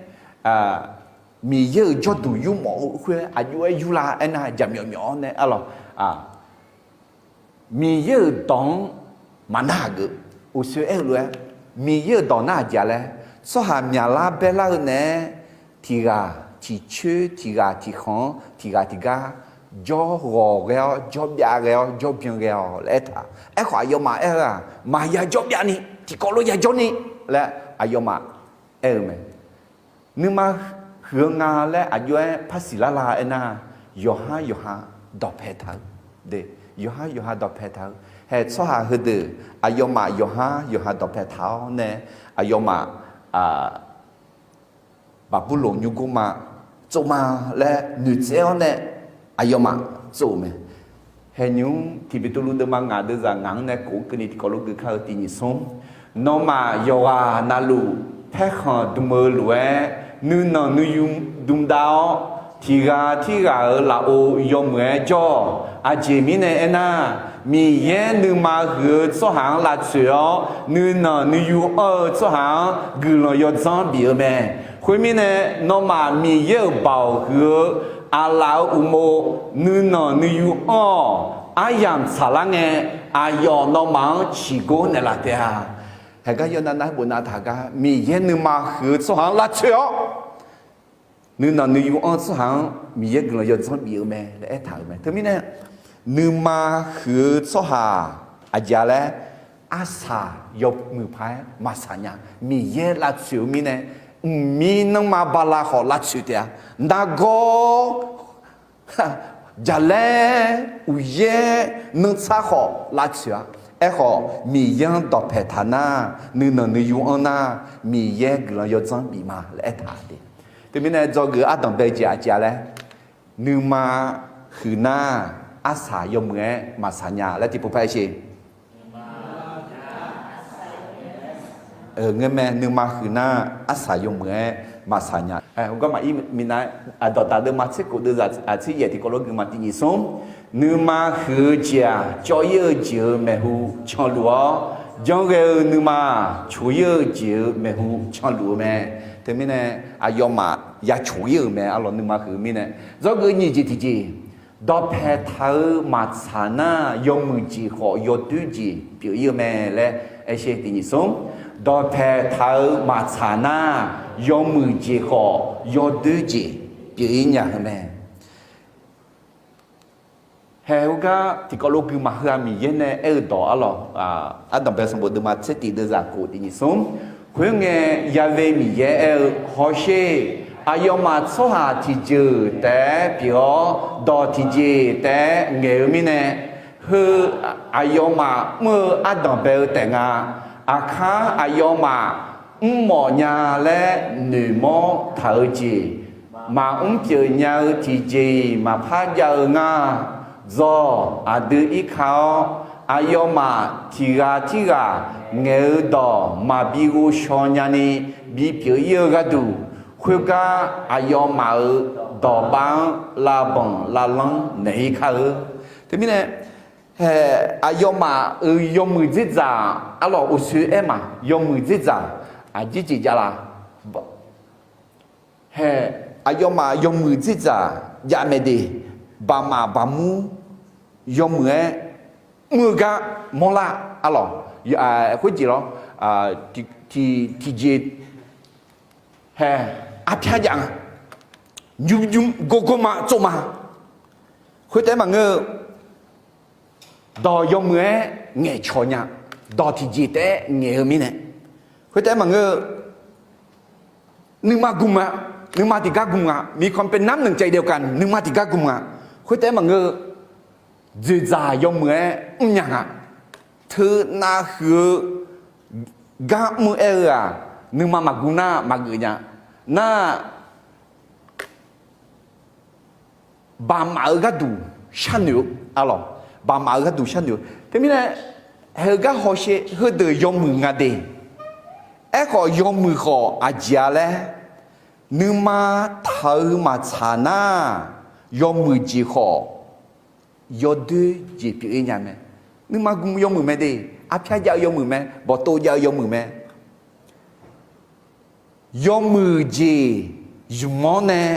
Miqyaer-euq jawrduq yurmawf-eu khoer aqjox-aer yurlar aernar, jaqmyawf myawf-awr nae, arlawq, Miqyaer-euq dawq-anr maqnarhaq geuf. Uqsoer aer-eu lof-aer, Miqyaer-euq dawq nar aqjeq-a laer, tsawrhaq myaqlar baerlar-eu naeq-aer, tiq ghaq tiq coer, tiq ghaq tiq khanq-anr, tiq ghaq tiq gar jawr ghawq ghae-awr, jawr byav ghae-awr, jawr byan ghae-awq laer aertaq. Aerkhawf, aqyawfmaf aer-eu-aq, maqya jawr byavni, tiqkawv lof ya jawrni laer aqyawfmaf aer-eu mae. Nuima huiq-eu nga laer aqjox-aer par siqlar la aernar, yawqhar yawqha dawqpae taq-eu, yawqhar yawqha dawqpae taq-eu. Hae tsawrhaq heudeuq aqyawfmaf yawqhar yawqha dawqpae taq-awr nae, aqyawfmaf Baqburloq nymrgmr ma tsov ma laer noeqtsaev-awr nae, aqyawfmaf tsov-euq mae. Hae nymr tiq Beqtuvluv deuvma ngaq deuvzaq ngaq-anr nae kof-anr keuvni tiqkawv lof gui kar-eu tiq nyiq smr. Nawmaf yawqghaq navluf paerkhanq dm-eu lof-aer, nuinanq nuiyu dm dav-awr, tiq ghaq tirghaq-euq lafov yawmuiq-aer jawr-awq. Aqjeq mirnae aernar, Miqyaer nuima huiq-eu tsawrhaq-anr lavtsoeq-awr, nuinanq nuiyu anr-eu tsawrhaq-anr guiqlanq yawdzanr bif-eu mae. Khoermirnae, nawmaf Miqyaer-euq baoq huiq-eu aqlaf-euq uqmov nuinanq nuiyu anr-awq. Aryamq tsaqlar ngae, aqyawf nawmaf-anr ciqgor naeqlaf taef-a. Haeqgar yawnav nav bof nav taq gar, Miqyaer nuima huiq-eu tsawrhaq-anr lavtsoeq-awr, nuinanq nuiyu anr-eu tsawrhaq-anr Miqyaer guiqlanq yawdzanr bif-eu mae laer aertaq-euq mae. Teumirnae, nuima huiq-eu tsawrhaq aqjeq-a laer, arsaq yawmuiq paq-aer maqsaq nya. Miqyaer lavtsoeq-eu mirnae, mqmir nanrma bala khawf lavtsoeq taef-a. Nargawr jaqlaer uqyaer nanrtsar khawf lavtsoeq-a. Aerkhawf, Miqyaer-anr dawqpae taq nar, nuinanq nuiyu anr nar, Miqyaer guiqlanq yawdzanr bif ma laer aertaq de. Teumirnae dzawgeuf-eu ardanq bae-eu jeq aqjeq-a laer, nuima huiq nar, arsaq yawmuiq-aer maqsaq nya laer tiqpov par aer sher. Ngeurmae, nuima huiq nar, arsaq yawmuiq-aer maqsaq nya. Heugar maqir minav-aer, aqdawqdaq deuvma tser khof deuvzaq tser yaef tiqkawv lof guima tiq nyiq smr. Nuima huiq-eu jeq-aq, cawv-ir-eu jeq-euq maeqhu canluf-awr, janrghae-eu nuima coq-ir-eu jeq-euq maeqhu canluf-eu mae. Teumirnae, aqyawfmaf ya coq-ir-euq mae, arlawq nuima huiq-eu mirnae. Dzawgeuf nyiq jeq tiqjeq, dawqpae taq-eu maqtsaq nar, yawmuiq jeq khawf yawdoer jeq pyeuf-ir-eu mae laer aer sher. Tiq nyiq smr, dawqpae taq-eu maqtsaq nar, yawmuiq jeq khawf yawdoer jeq pyeuf-ir nya-eu mae. Haeq heugar tiqkawv lof guima heu-aq Miqyaer nae aer-eu dawq arlawq, ardanq bae sanqbof deuvma tser tiq deuvzaq khof tiq nyiq smr. Khoerngae, Ya've Miqyaer aer-eu, Hawsher, aqyawfmaf tsawrhaq tiqjeuq taef-aer pyeuf-awr, dawq tiqjeq taef-aer ngaeq-eu mirnae, heu aqyawfmaf mr-eu ardanq bae-eu taef nga. Aqkar aqyawfmaf mrmawf nya laer noeqmawr taq-eu jeq, maqmr pyeuf nya-eu tiqjeq-iq maqpar jav-eu ngar. Dzawq, aqdui irka-awr, aqyawfmaf tiq ghaq tirghaq ngaeq-eu dawq maqbi ghovshaw nyani bipyeuf-ir-eu gharduq, khoergar aqyawfmaf-euq dawqbav-anr lavbanq lavlanr naeq-ir kar-eu. Teumirnae, haeq aqyawfmaf-euq yawmuiq dzerdzaq, arlawq uqshoe aer ma, yawmuiq dzerdzaq aqjeq jeq jav la? Haeq aqyawfmaf yawmuiq dzerdzaq jav mae de. Baqmaf baqmur yawmuiq-aer mr-eu gar mawrlar, arlawq, khoerjeq lawr, tiqjeq haeq arpyar jav nga, nymr nymr gawr gawr ma tsov ma. Khoertaef maqngeur-eu, dawq yawmuiq-aer ngaeqcawq nya, dawq tiqjeq taef-aer ngaeq-eu mirnae. Khoertaef maqngeur-eu, nuima gm nga, nuima tiqgar gm nga, มีความเป็นน้ำหนึ่งใจเดียวกัน nuima tiqgar gm nga. Khoertaef maqngeur-eu, dzoeqdzaq yawmuiq-aer mrnya nga. Teunav huiq-eu gar mr-eu aer-eu-aq, nuima maqgm nar maqgeuf nya. Nar, baqmaf-eu gharduq sharnoeq-eu, arlawq, baqmaf-eu gharduq sharnoeq-eu. Teumirnae, heugar hawsher heudeuq yawmuiq nga de. Aerkhawf yawmuiq khawf aqjeq-a laer, nuima taq-eu maqtsaq nar, yawmuiq jeq khawf yawdoer jeq pyeuf-ir nya mae. Nuima gm yawmuiq mae de, arpyar jav-eu yawmuiq mae, bawqtov jav-eu yawmuiq mae. Yawmuiq jeq zmq-awr nae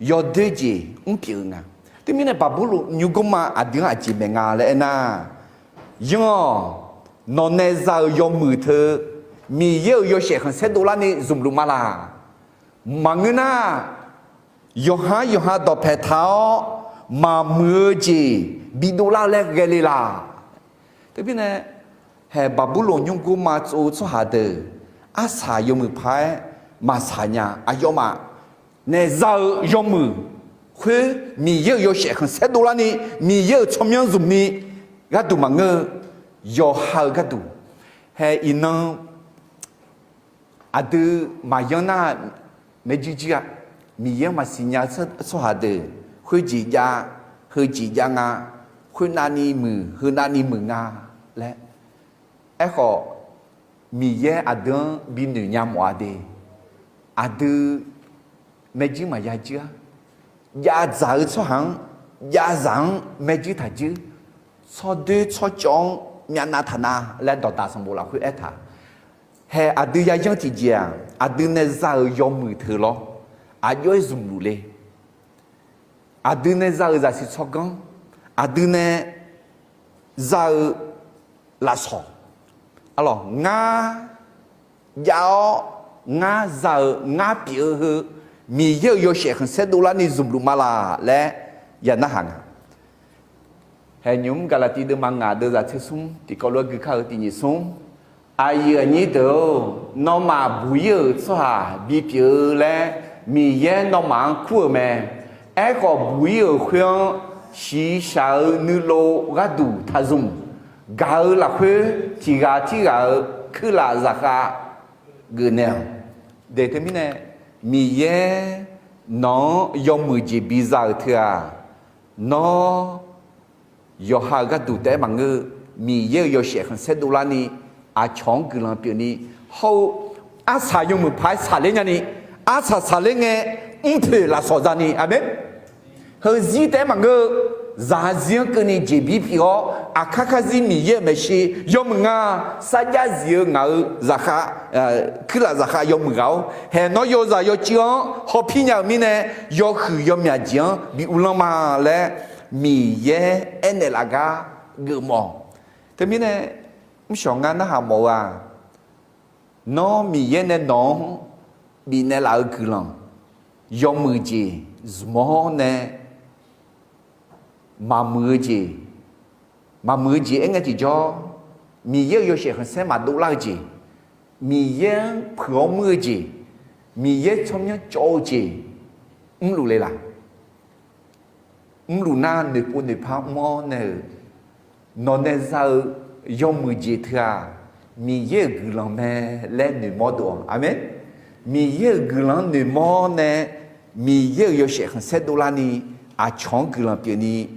yawdoer jeq mr pyeuf-eu nga. Teumirnae Baqburloq nymrgmr-aq aqdui-anr aqjeq maeq nga laer aernar, yanr-awq, nawq nae za-euq yawmuiq teu Miqyaer-euq yawshaef khanqsaer dovlarni zmqluf ma laq? Maqngeur nar, yawqha yawqha dawqpae taq-awr maqmuiq-eu jeq bidovlar-eu laer ghae le laq? Teumirnae, haeq Baqburloq nymrgmr-a tsov-eu tsawrhaq deuq, arsaq yawmuiq paq-aer maqsaq nya. Aqyawfmaf naeq za-eu yawmuiq khoer Miqyaer-euq yawshaef khanqsaer dovlarni, Miqyaer-euq tsawrmyanr zmqni gharduq maqngeur-eu, yawqha-eu gharduq. Haeq iqnan aqdui maqyanr nar, maerjuir juir-a. Miqyaer-anr maqsiq nya-eu tsawrhaq deuq, khoerjeq jav, heujeq jav nga, khoernavni muiq, heunavni muiq nga laer. Aerkhawf, Miqyaer aqdui-anr binoeq nya mawf-a de. Aqdui maerjuir maqya juir-a. Jav dzaq-eu tsawrhaq-anr, jav zaq-anr maerjuir taq juir. Tsawrdoer tsawrcawv-anr myavnav taq na laer dawqdaq sanqbof lafkhoer aertaq. Haeq aqdui yayanr tiqjeq-aq, aqdui nae za-euq yawmuiq teu lawr, aqjox-aer zmqluf le. Aqdui nae za-euq zaqsiq tsawrganr, aqdui nae za-eu lafsawq, arlawq, ngar jav-awr ngar za-eu ngar pyeuf-eu heu Miqyaer-euq yawshaef khanqsaer dovlarni zmqluf ma laq laer ya narhaq nga. Haeqnymr Gaqlaqtiv deuvma ngaq deuvzaq tser smr tiqkawv lof-aer gui kar-eu tiq nyiq smr. Aqyuif aqnyir deuq-or, nawmaf buq-ir-euq tsawrhaq bipyeuf-eu laer Miqyaer nawmaf-anr kur-euq mae. Aerkhawf, buq-ir-euq khoer-anr shiqshaq-eu nuilov gharduq taqzmq. Gaq-eu lafkhoer tiq ghaq tirghaq-euq kuirlaf zaqkhav geufnaeq-awq. Deq teumirnae, Miqyaer nawq-anr yawmuiq jeq biza-euq teu-aq, nawr yawqha-euq gharduq taef-aer maqngeur-eu, Miqyaer-euq yawshaef khanqsaer dovlarni aqcawq-anr guiqlanq pyeufni, hawr-eu arsaq yawmuiq paq-aer saqler nyani, arsaq saqler ngae mrpoeq lafsawq zani, aqmeq. Heuzir taef-aer maqngeur-eu, zaqzir-anr keuvni jeqbir pyeuf-awr, aqkar karzir Miqyaer-euq maeqshi yawmuiq nga. Sarjax zif-eu ngaq-euq zaqkhav, kuirlaf zaqkhav yawmuiq ghaq-awr, haeq nawr yawzaq yawcuiv-anr hawpir nya-euq mirnae, yawhuiq yawmyaq jeq-anr bi uvlanr ma laer Miqyaer aernaeq laf gar geufmawf-awq. Teumirnae, mrshawq ngar narhaq mawf-eu-aq, nawr Miqyaer nae nawq-anr bifnaeq laf-eu guiqlanq, yawmuiq jeq zmq-awr nae, maqmuiq-eu jeq, maqmuiq-eu jeq aer ngae tiqjawr, Miqyaer-euq yawshaef khanqsaer maqdov lar-eu jeq, Miqyaer-anr puiq-awr muir-eu jeq, Miqyaer tsawrmyanr cawv-eu jeq mrluf le laq? Mrluf nar noeqpov noeqpar mr-awr nae-euq, nawq nae za-eu yawmuiq jeq teu-aq, Miqyaer-euq guiqlanq mae laer noeqmawr dov-awq. Aqmeq. Miqyaer-euq guiqlanq-anr noeqmawr nae, Miqyaer-euq yawshaef khanqsaer dovlarni aqcawq-anr guiqlanq pyeufni,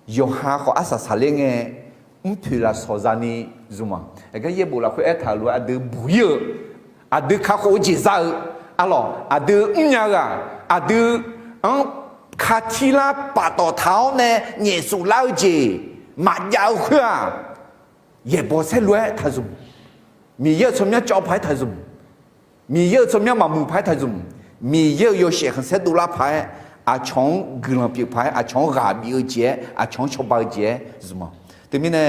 yawqha khawf arsaq saqler ngae, mrpoeq lafsawq zani zmq-awq. Aqgar yaerbof lafkhoer aertaq-euq lof-aer aqdui buq-ir-eu, aqdui kakhof-eu jeq za-eu, arlawq, aqdui mrnya-eu-aq, aqdui-anr katirlar paftawf taq-awr nae nyaefsuf lar-eu jeq maqjav-eu khoer-aq, yaerbof saerlu-aer taqzmq. Miqyaer-euq tsawrmyanr cawv paq-aer taqzmq. Miqyaer-euq tsawrmyanr maqmuiq paq-aer taqzmq. Miqyaer-euq yawshaef khanqsaer dovlar paq-aer, aqcawq-anr guiqlanq pyeuf paq-aer, aqcawq-anr ghaq bif-eu jeq-aer, aqcawq-anr cawba-eu jeq-aer zmq-awq. Teumirnae,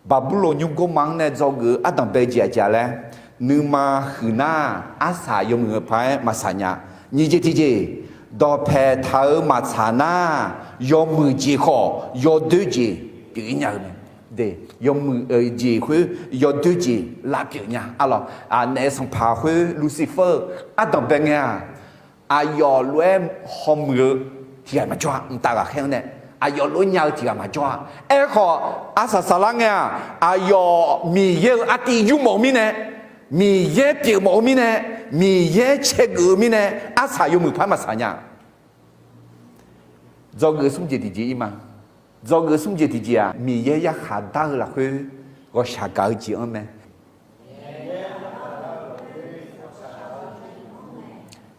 Baqburloq nymrgor ma-anr nae dzawgeuf-eu ardanq bae jeq aqjeq laer, nuima huiq nar, arsaq yawmuiq-eu paq-aer maqsaq nya. Nyiq jeq tiqjeq, dawqpaeq taq-eu maqtsaq nar, yawmuiq jeq khawf yawdoer jeq pyeuf-ir nya-eu mae. Yawmuiq jeq khoer yawdoer jeq lavpyeuf nya. Arlawq, naef sanqpaq khoer Lucifer-eu ardanq bae ngae-aq, aqyawf lof-aer hawmuiq-eu tiq ghaq maqjawr-a. Mqtav ghaqkhaer-anr nae aqyawf lof-aer nya-eu tiq ghaq maqjawr-a. Aerkhawf, arsaq saqlar ngae-aq, aqyawf Miqyaer-euq artiv yurmawf-eu mirnae, Miqyaer pyeufmawf-eu mirnae, Miqyaer caegeuf-eu mirnae, arsaq yawmuiq paq-aer maqsaq nya. Dzawgeuf smr jeq tiqjeq-ir ma. Dzawgeuf smr jeq tiqjeq-aq, Miqyaer yarkhaq dar-eu lafkhoer ghawqshaq gaq-eu jeq-anr mae.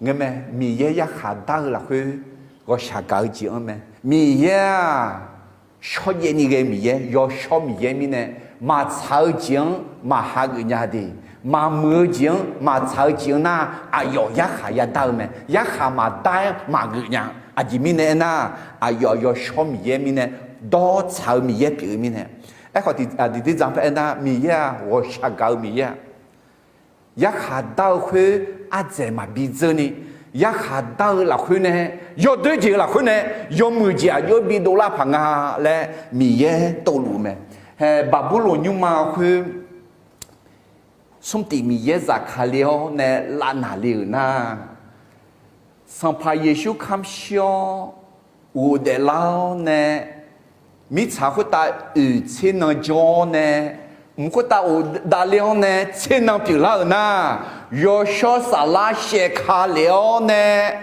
Ngeurmae, Miqyaer yarkhaq dar-eu lafkhoer ghawqshaq gaq-eu jeq-anr mae. Miqyaer-aq, shawrjaev ni ghae Miqyaer, yawshawr Miqyaer mirnae, maqtsaq-eu jeq-anr maqha geuf nya de, maqmuiq-eu jeq-anr, maqtsaq-eu jeq-anr nar, aqyawf yarkhaq yadar-eu mae. Yarkhaq maqdar-aer maqgeuf nya. Aqjeq mirnae aernar, aqyawf yawshawr Miqyaer mirnae, dawr tsaq-eu Miqyaer pyeuf-eu mirnae. Aerkhawf, tiqdui dzaq paer aernar, Miqyaer-aq, ghawqshaq gaq-eu Miqyaer-aq, yarkhaq dar-eu khoer ardzaeq maqbi dzeur ni, yarkhaq dar-eu lafkhoer nae, yawdoer jeq-eu lafkhoer nae, yawmuiq jeq aqjox-aer bi dovlar paq nga laer Miqyaer tovluf-eu mae. Hae, Baqburloq nymrma khoer smrtif Miqyaer zafkale-awr nae lavnaq le-euq nar, Sanqpaq Yeqsur kamq shir-awr ghofdaef lar-awr nae, mirtsaq khoertav oeq tser nan jawr-awr nae, mq khoertav ghofdaef le-awr nae tser nan pyeuflar-euq nar, yawshawr saflar shaevka lef-awr nae,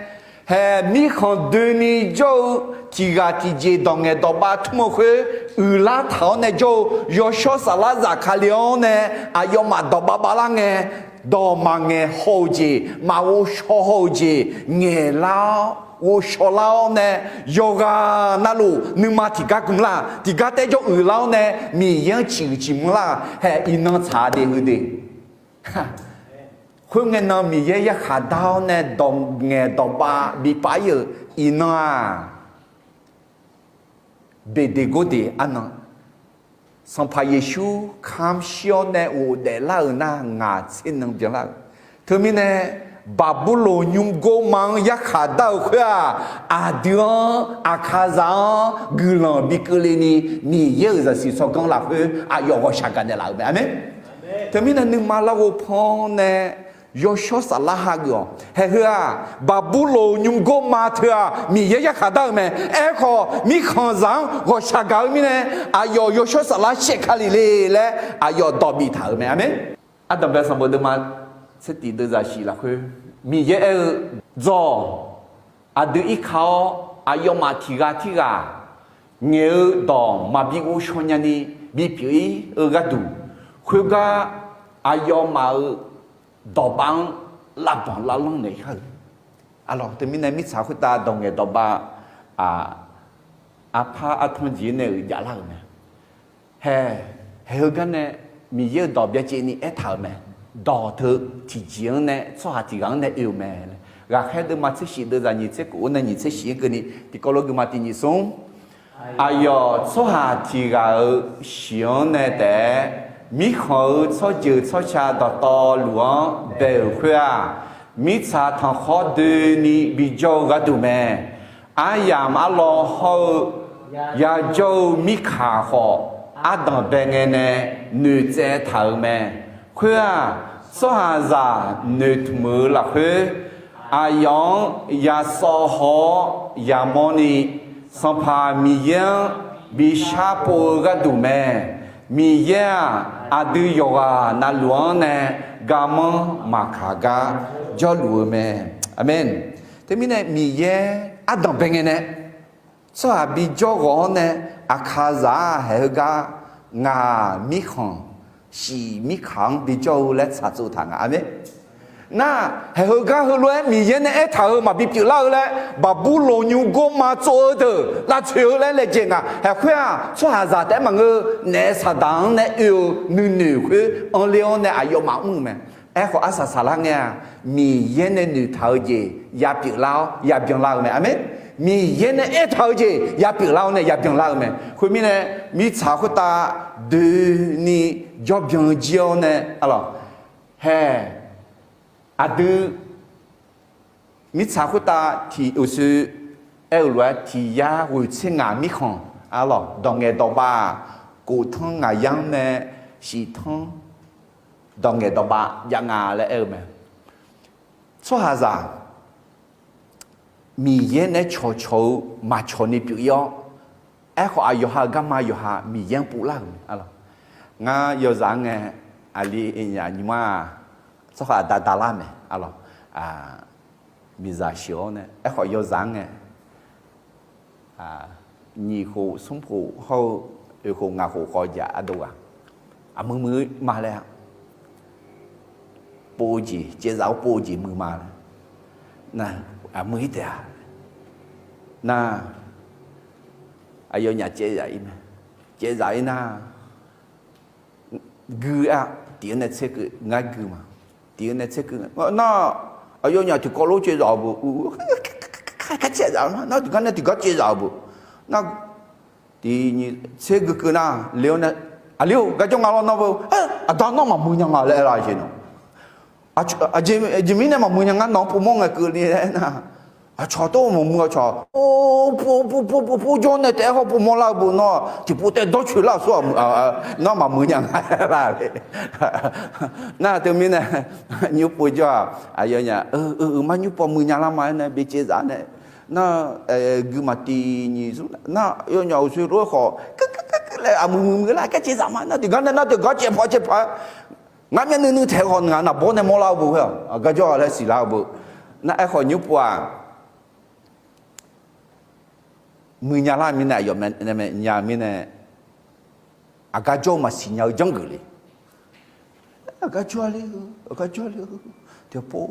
hae, mirkhanq doeni jawr-eu tiq ghaq tiqjeq dawq ngaeq dawqbav tmr-eu khoer uiqlar taq-awr nae jawr-eu yawshawr saflar zafkale-awr nae, aqyawfmaf dawqbav bavlar ngae, dawq maqngaeq haw-eu jeq, maqghov shaw haw-eu jeq ngaeqlar-awr ghovshaw lar-awr nae, yawqghaq navluf nuima tiqgar gmlar, tiqgar taer jawr uiqlar-awr nae, Miqyaer-anr ciqhuiq ciqmur lar, hae, iqnan tsaq de heu de. Khoerngae nan Miqyaer yarkhaq dar-awr nae dawq ngaeq dawq bav bipaf ir-euq iqnan-aq, beqdeq gordeq arnan, Sanqpaq Yeqsur kamq shir-awr nae ghofdaef lar-euq nar ngaq tser nan byanlar-euq. Teumirnae, Baqburloq nymrgor ma-anr yarkhaq dar-euq khoer-aq, aqdui-anr, aqkaqzaq-anr guiqlanq bi keuvle ni, Miqyaer-euq zaqsiq tsawrganr lafkhoer aqyawf ghawqshaq gaqnaeq laf-euq mae. Aqmeq. Teumirnae nuima larghov pan-awr nae yawshawr saflar hageuf-awq. Haeq heu-aq, Baqburloq nymrgor ma teu-aq Miqyaer yarkhaq dar-eu mae. Aerkhawf, mirkhanqzaq-anr ghawqshaq gaq-eu mirnae, aqyawf yawshawr saflar shaev ka lef le laer aqyawf dawq biftaq-euq mae. Aqmeq. Ardanqbae sanqbof deuvma tser tif deuvzaq shif lafkhoer, Miqyaer aer-eu, Dzawq, aqdui irka-awr, aqyawfmaf tiq ghaq tirghaq ngaeq-eu dawq maqbi ghovshaw nyani bipyeuf ir-eu gharduq, khoergar aqyawfmaf-euq dawqbav-anr lavbanq lavlanr naeq-ir kar-euq. Aqlawq, teumirnae mirtsaq khoertav dawq ngaeq dawqbav, aq, arpar artanr jeq nae-euq javlar-euq mae. Haeq, haeq heugar nae Miqyaer-euq dawq byacaevni aertaq-euq mae. Dawq teu tiqjeq-anr nae tsawrhaq tiq ghaq-anr nae oe-euq mae. Ghaqkhaer deuvma tser shif deuvzaq nyiq tser kof-anr nae nyiq tser shif-anr keuvni tiqkawv lof guiqma tiq nyiq smr. Aqyawf tsawrhaq tiq ghaq-euq shiq-anr nae taef-aer, mirkhanq-euq tsawrjeuq tsawrca dawqtawvluf-anr bae-euq khoer-aq, mirtsaq tanqkhawr doeni bijawr-eu gharduq mae. Aryamq arlawr hawr-eu yajawr-eu mirkaq khawf, ardanqbae ngae nae noeqtsaev taq-euq mae. Khoer-aq, tsawrhaqzaq noeqtmq-eu lafkhoer, aqyawf-anr yasawv haw-awr yamawrni, Sanqpaq Miqyaer-anr bi sharpov-eu gharduq mae. Miqyaer-aq, aqdui yawqghaq navluf-anr nae garmanr maqkaq gar jawrluf-eu mae. Aqmeq. Teumirnae Miqyaer ardanqbae ngae nae tsawrhaq bijawr ghawq-anr nae, aqkaqzaq-aq haeq heugar ngaq mirkhanq shif mirkaq-anr bijawr-eu laer tsaqtsov taq nga. Aqmeq. Nar, haeq heugar heulof-aer Miqyaer nae aertaq-euq maqbi pyeuflar-eu laer, Baqburloq nymrgor ma tsov-eu deuq lavtsoeq-eu laer laejae nga. Haeq khoer-aq, tsawrhaqzaq taef-aer maqngeur, naef saqdaq-anr nae oe-eu nuinoeq khoer anrler-awr nae aqyawfmaf mr-eu mae. Aerkhawf, arsaq saqlar ngae-aq, Miqyaer nae noeqtaq-eu jeq yapyeuf lar-awr yabyan lar-eu mae. Aqmeq. Miqyaer nae aertaq-eu jeq yapyeuf lar-awr nae yabyan lar-eu mae. Khoermirnae, mirtsaq khoertav doeni jawrbyan jir-awr nae, aqlawq, haeq, aqdui mirtsaq khoertav tiq uqshoe aer-euq lof-aer tiq yar ghoeq tser ngaq mirkhanq, aqlawq, dawq ngaeq dawq bav-aq, kof tanr ngaq yar-anr nae shif tanr dawq ngaeq dawq bav jav nga laer aer-eu mae. Tsawrhaqzaq Miqyaer nae cawqcawq-eu maqcawq ni pyeuf ir-awr, aerkhawf aqyawf ha-euq garma yawqha Miqyaer-anr povlar-euq mae, aqlawq. Ngar yawzaq-anr ngae, aqli aqnyir ma-aq, tsawrhaq daqdaq lar mae, aqlawq. Miqzaq sheuq-awr nae, aerkhawf yawzaq-anr ngae, nyiq khof smr khof hawr-eu oeq khof ngaq khof khawf jaq ardov ghaq, aqmuiq muiq-eu ma laer-a. Pov-eu jeq, caevzaf-awr pov-eu jeq muiq ma laer. Nar, aqmuiq ir taef-a. Nar, aqyawfnyaf caevzaf ir mae. Caevzaf ir nar, gui-a, tiq-eu nae tser keuv ngar gui ma. Tiq-eu nae tser keuv nar, aqyawfnyaf tiqkawv lof caevzaf-eu beu, kar caevzaf nar, tiqgar nae tiqgar caevzaf-eu beu. Nar, tiq nyiq tser gui keuv nar, le-awr nae, aqli-or, garjawr nga lawr nawr beu, aqda nawr maqmuiq nya nga laer aer lar jeq nar. Aqjeq mirnae maqmuiq nya ngar nawq-anr povmawr ngae keuvni aer nar, aqcawq tawr maqmuiq aqcawq, pov pov pov pov jawr nae taef-aer hawr povmawr lar-eu beu nawr, tiqpov taev dawrcoeq lar-euq sawr, nawr maqmuiq nya nga laer. Nar teumirnae, nymr pov jawr-aq, aqyawfnyaf, eu, eu, mar nymr pov muiq nya lar ma aer nae bi caevzaf nae, nar, gui maqtiq nyiq zmr nar, aqyawfnyaf uqshoe lof-aer khawf, keuv keuv keuv keuv laer aqmuiq muiq muiq lar, kar caevzaf ma nar, tiqgar nae nar tiqgar caevpaq caevpaq, ngar myavnuiv nuiv taeq khawf ngaq naqbawr nae mawrlar-eu beu khoer-aq, aqgar jawr-a laer siqlar-eu beu. Nar aerkhawf nymr pov-aq, muiq nya lar mirnae, aqyawf mae nya-eu mirnae, aqgar jawr-eu maqsiq nya-eu janrgeuf le. Aqgar jawr le-eu, aqgar jawr le-eu, tiqpov,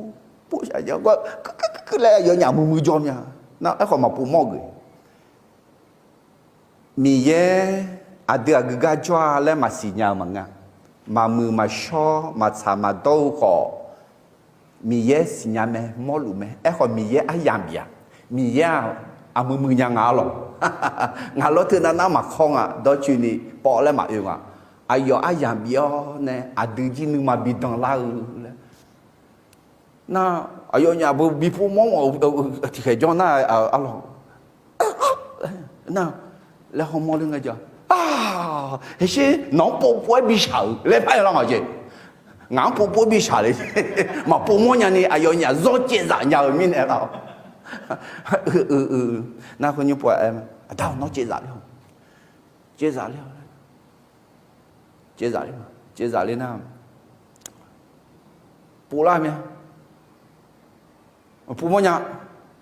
pov shaq ja gar, keuv keuv keuv laer aqyawfnyaf muiq muiq jawr mya. Nar aerkhawf maqpov mawr geuf. Miqyaer aqdui aqgeu gar jawr-a laer maqsiq nya-eu maqngeur. Maqmuiq maqshawr maqtsaq maqdawr-eu khawf, Miqyaer siqnya mae, mawrluf mae. Aerkhawf Miqyaer aryamq bif-a. Miqyaer-aq, aqmuiq muiq nya nga-ar lawq. Ngaq lawr teunav nar maqkawr nga, dawrcoeni pawv laer maqoe nga. Aqyawf aryamq bif-awr nae aqdui jir nuima bi danlar-eu laer. Nar, aqyawfnyaf beu bipov mawr-awq, tiqkhaeq jawr nar-a, arlawq. Nar, laer hawmawr ler ngae ja. Aq, haqsher nawq-anr povpov-aer bishaq-euq laer par-aer lar ngaq jeq. Ngaq-anr povpov-aer bishaq le. Maqpov mawr nyani aqyawfnyaf zanr caevzaf nya-eu mirnae lar. Nar, khoer nymr pov-aer, aqda-awq nawr caevzaf ler-awq. Caevzaf ler-awq. Caevzaf ler, caevzaf ler nar, povlar mir-a. Pov mawrnya,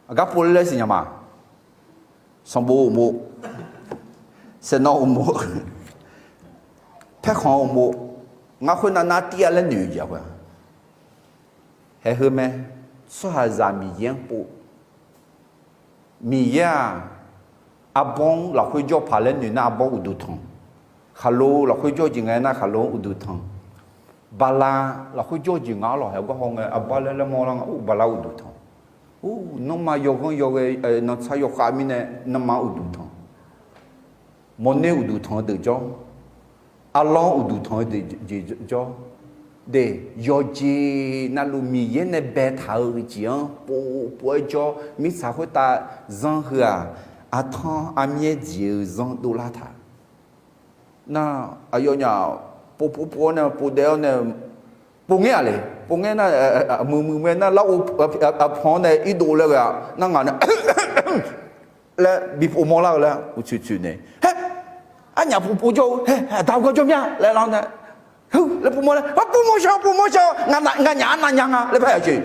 aqgar povler laer siqnya ma. Sanqbof uqmov, saeqnawv uqmov, paerkhanq uqmov, ngar khoernav nar tir-a laer noeq jeq-a khoer-a. Haeq heu mae, tsawrhaqzaq Miqyaer-anr pov. Miqyaer-aq, arbawr-anr lafkhoer jawr paq laer noeq nar arbawr uqduq tanq. Khaqlo lafkhoer jawr jeq ngae nar khaqlo-anr uqduq tanq. Bala lafkhoer jawr jeq nga-ar lawq, haeq gar haw ngae arbawr laer laer mawrlar nga, bala uqduq tanq. Or, nanrma yawghanr yawghae, nantsar yawkhav mirnae nanrma uqduq tanq. Mawrner uqduq tanq-eu deuq jawr, arlawr uqduq tanq-eu jeq jawr, de, yawqjeq navluf Miqyaer nae baetaq-eu jeq-anr povpov-aer jawr, mirtsaq khoertav zanr heu-aq, artanr armyaer dziq-eu zanr dovlar taq. Nar, aqyawfnyaf povpov pov-awr nae povdaev-awr nae, pov ngaer-aq le, pov ngaer nar, muiq muiq mae nar lar-eu, aqpan-awr nae irdov laer ghae-a nar ngaq nae laer bipov mawrlar-eu laer uqtsoeq tsoeq nae, haer, arnyaf povpov jawr-eu, haer, aqda-eu gar jawr mir-a laer lar-awr nae, heu laer pov mawr laer, pov mawr shawr, pov mawr shawr, nganyaf arnav nya nga laer par yaq coeq.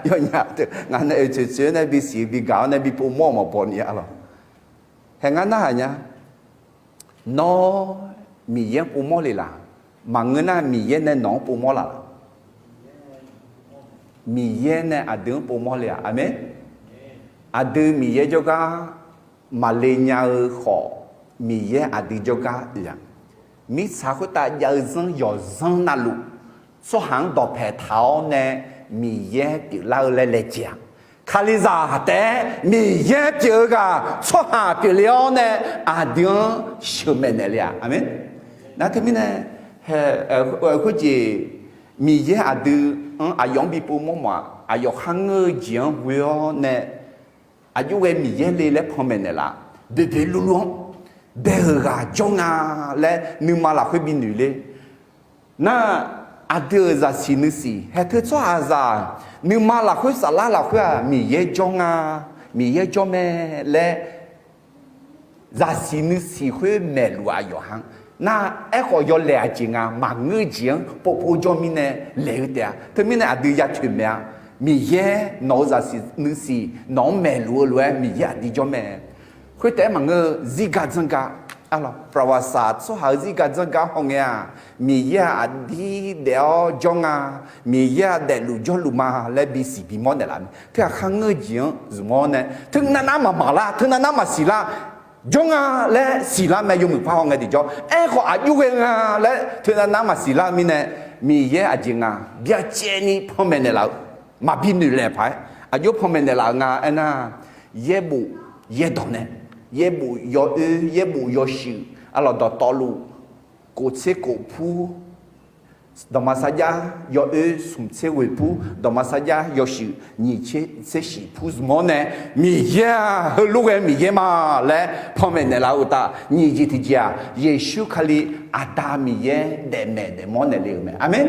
Yawnyaf teu ngaq nae oeq tsoeq tsoeq-aer nae bisiq bigaq-awr nae bipov mawr-eu maqbaw ni-a lawq. Haeq ngar narhaq nya. Nawr Miqyaer-anr povmawr le laq? Maqngeur nar Miqyaer nae nawq-anr povmawr laf laq? Miqyaer nae aqdui-anr povmawr le-aq. Aqmeq. Aqdui Miqyaer jawrgar maqle nya-eu khawf, Miqyaer aqdui jawrgar oe-aq. Mirtsaq khoertav jav-eu zanr yawqzanr navluf, tsawrhaq-anr dawqpae taq-awr nae Miqyaer pyeuflar-eu laer laejae-aq. Kalizaq taef-aer Miqyaer pyeuf-eu ghaq tsawrhaq pyeufle-awr nae aqdui-anr sheuqmaeq naeqle-aq. Aqmeq. Nar teumirnae, khoerjeq Miqyaer aqdui-anr aqyawf-anr bi povmawr mawf-aq, aqyawf kharngeur-eu jeq-anr ghoe-awr nae aqjox ghae Miqyaer le laer panmaeq naeqlaf, boeqboeq luvluv-anr bae-euq ghaq jawr nga laer nuima lafkhoer bi noeq ler. Nar, aqdui-euq zaqsiq nuisiq haeq teu tsawrhaqzaq nuima lafkhoer saflar lafkhoer-aq Miqyaer jawr nga, Miqyaer jawr mae laer zaqsiq nuisiq khoer maeqluf aqyawf ha. Nar, aerkhawf yawlaeq aqjeq nga maqngeur-eu jeq-anr povpov jawr mirnae laeq-eu taef-a. Teumirnae aqdui ya toeq maeq-a. Miqyaer nawq-euq zaqsiq nuisiq nawq-anr maeqluf-eu lof-aer Miqyaer aqdir jawr mae. Khoertaef-aer maqngeur-eu zirga dzanrga, arlawq, ประวัติศาสตร์ tsawrhaq-euq zirga dzanrga hawngae-aq, Miqyaer-aq aqdir daef-awr jawr nga, Miqyaer-aq daefluf jawrluf ma laer bisiq bimawr naeqlaf mae. Teughaq kharngeur-eu jeq-anr zmq-awr nae teunav nar maqmaq lar, teunav nar maqsiq lar, jawr nga laer siqlar mae. Yawmuiq par hawngae tiqjawr, aerkhawf aqjox ghae nga laer teunav nar maqsiq lar-eu mirnae, Miqyaer aqjeq nga byacaevni panmaeq naeqlaf-eu maqbi noeqlaeq paq-aer aqjox panmaeq naeqlaf-eu nga aernar, yaerbof yaerdawq nae, yaerbof yawoer, yaerbof yawshuif, arlawq, dawqtawvluf, kof tser kof pur, dawqma sarjax yawoer, smq tser ghoeq pur, dawqma sarjax yawshuif, nyiq tser shif pur zmq-awr nae, Miqyaer-aq heulof ghae Miqyaer ma laer panmaeq naeqlaf-eu uqtaf, nyiq jeq tiqjeq-aq, Yeqsur Kali, Aqda Miqyaer daefmaeq daefmawr naeqle-euq mae. Aqmeq.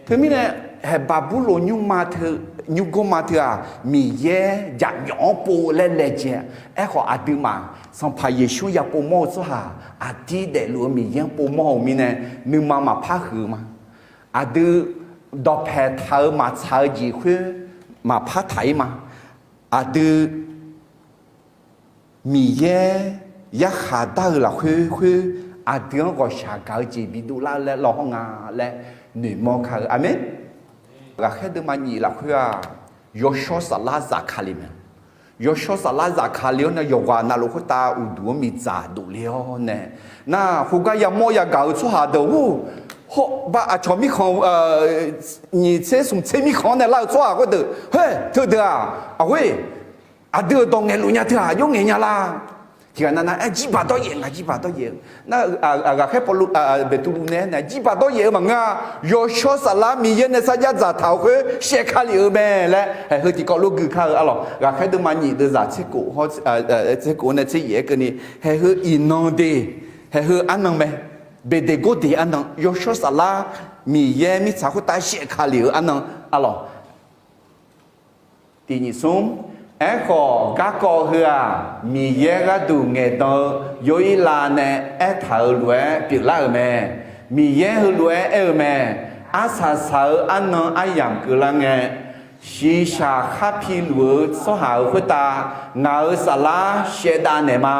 Teumirnae, haeq Baqburloq nymrma teu, nymrgmrma teu-aq, Miqyaer jaqmyawf-anr pov laer laejae. Aerkhawf aqduimaf Sanqpaq Yeqsur ya povmawr-eu tsawrhaq, aqdir daefluf-eu Miqyaer-anr povmawr-euq mirnae, nuima maqpar huiq-eu ma. Aqdui dawqpaeq taq-eu maqtsaq-eu jeq khoer maqpar taq-ir ma. Aqdui Miqyaer yarkhaq dar-eu lafkhoer khoer, aqdui-anr ghawqshaq gaq-eu jeq bidov lar-eu laer lawr hawr nga laer noeqmawr kar-eu. Aqmeq. Ghaqkhaer deuvma nyiq lafkhoer-aq, yawshawr saflar zafkale mae. Yawshawr saflar zafkale-awr nae yawqghaq navluf khoertav uqduq-anr miqdzaq dovle-awr nae, nar, khoergar yamawr yagaq-eu tsawrhaq deuq-or, Hawr bar aqcawq mirkhanq, nyiq tser smq tser mirkhanq-anr nae lar-eu tsawrhaq khoerdeuq, khoer teudeuq-aq, aqghoer, aqdui-euq dawq ngaeqluf nya teu-aq, aqjox ngaeq nya la. Tiqghaq nav nav-aer jirbaq dawryaef nga, jirbaq dawryaef-eu nar, ghaqkhaer Pawrluv, Beqtuvluv nae aernaeq, jirbaq dawryaef-eu maqngeur-a. Yawshawr Saflar Miqyaer nae sarjax dzaqtaq-euq khoer shaevkale-euq mae laer, haeq heu tiqkawv lof gui kar-eu arlawq. Ghaqkhaer deuvma nyiq deuvzaq tser kof, tser kof nae tser yaef-aer keuvni, haeq heu iqnan de, haeq heu arnan mae. Beqdeqgordeq arnan, Yawshawr Saflar Miqyaer mirtsaq khoertav shaevkale-euq arnan arlawq. Tiq nyiq smr, aerkhawf garkawv heu-aq, Miqyaer gharduq ngaeqdan-eu Yorhirlav nae aertaq-euq lof-aer pyeuflar-euq mae. Miqyaer heulof-aer aer-eu mae. Arsaq saq-eu arnan aryamq keuvlar ngae, shiqshaq khar piluf-eu tsawrhaq-euq khoertav ngaq-euq saflar shaevdav naeqma.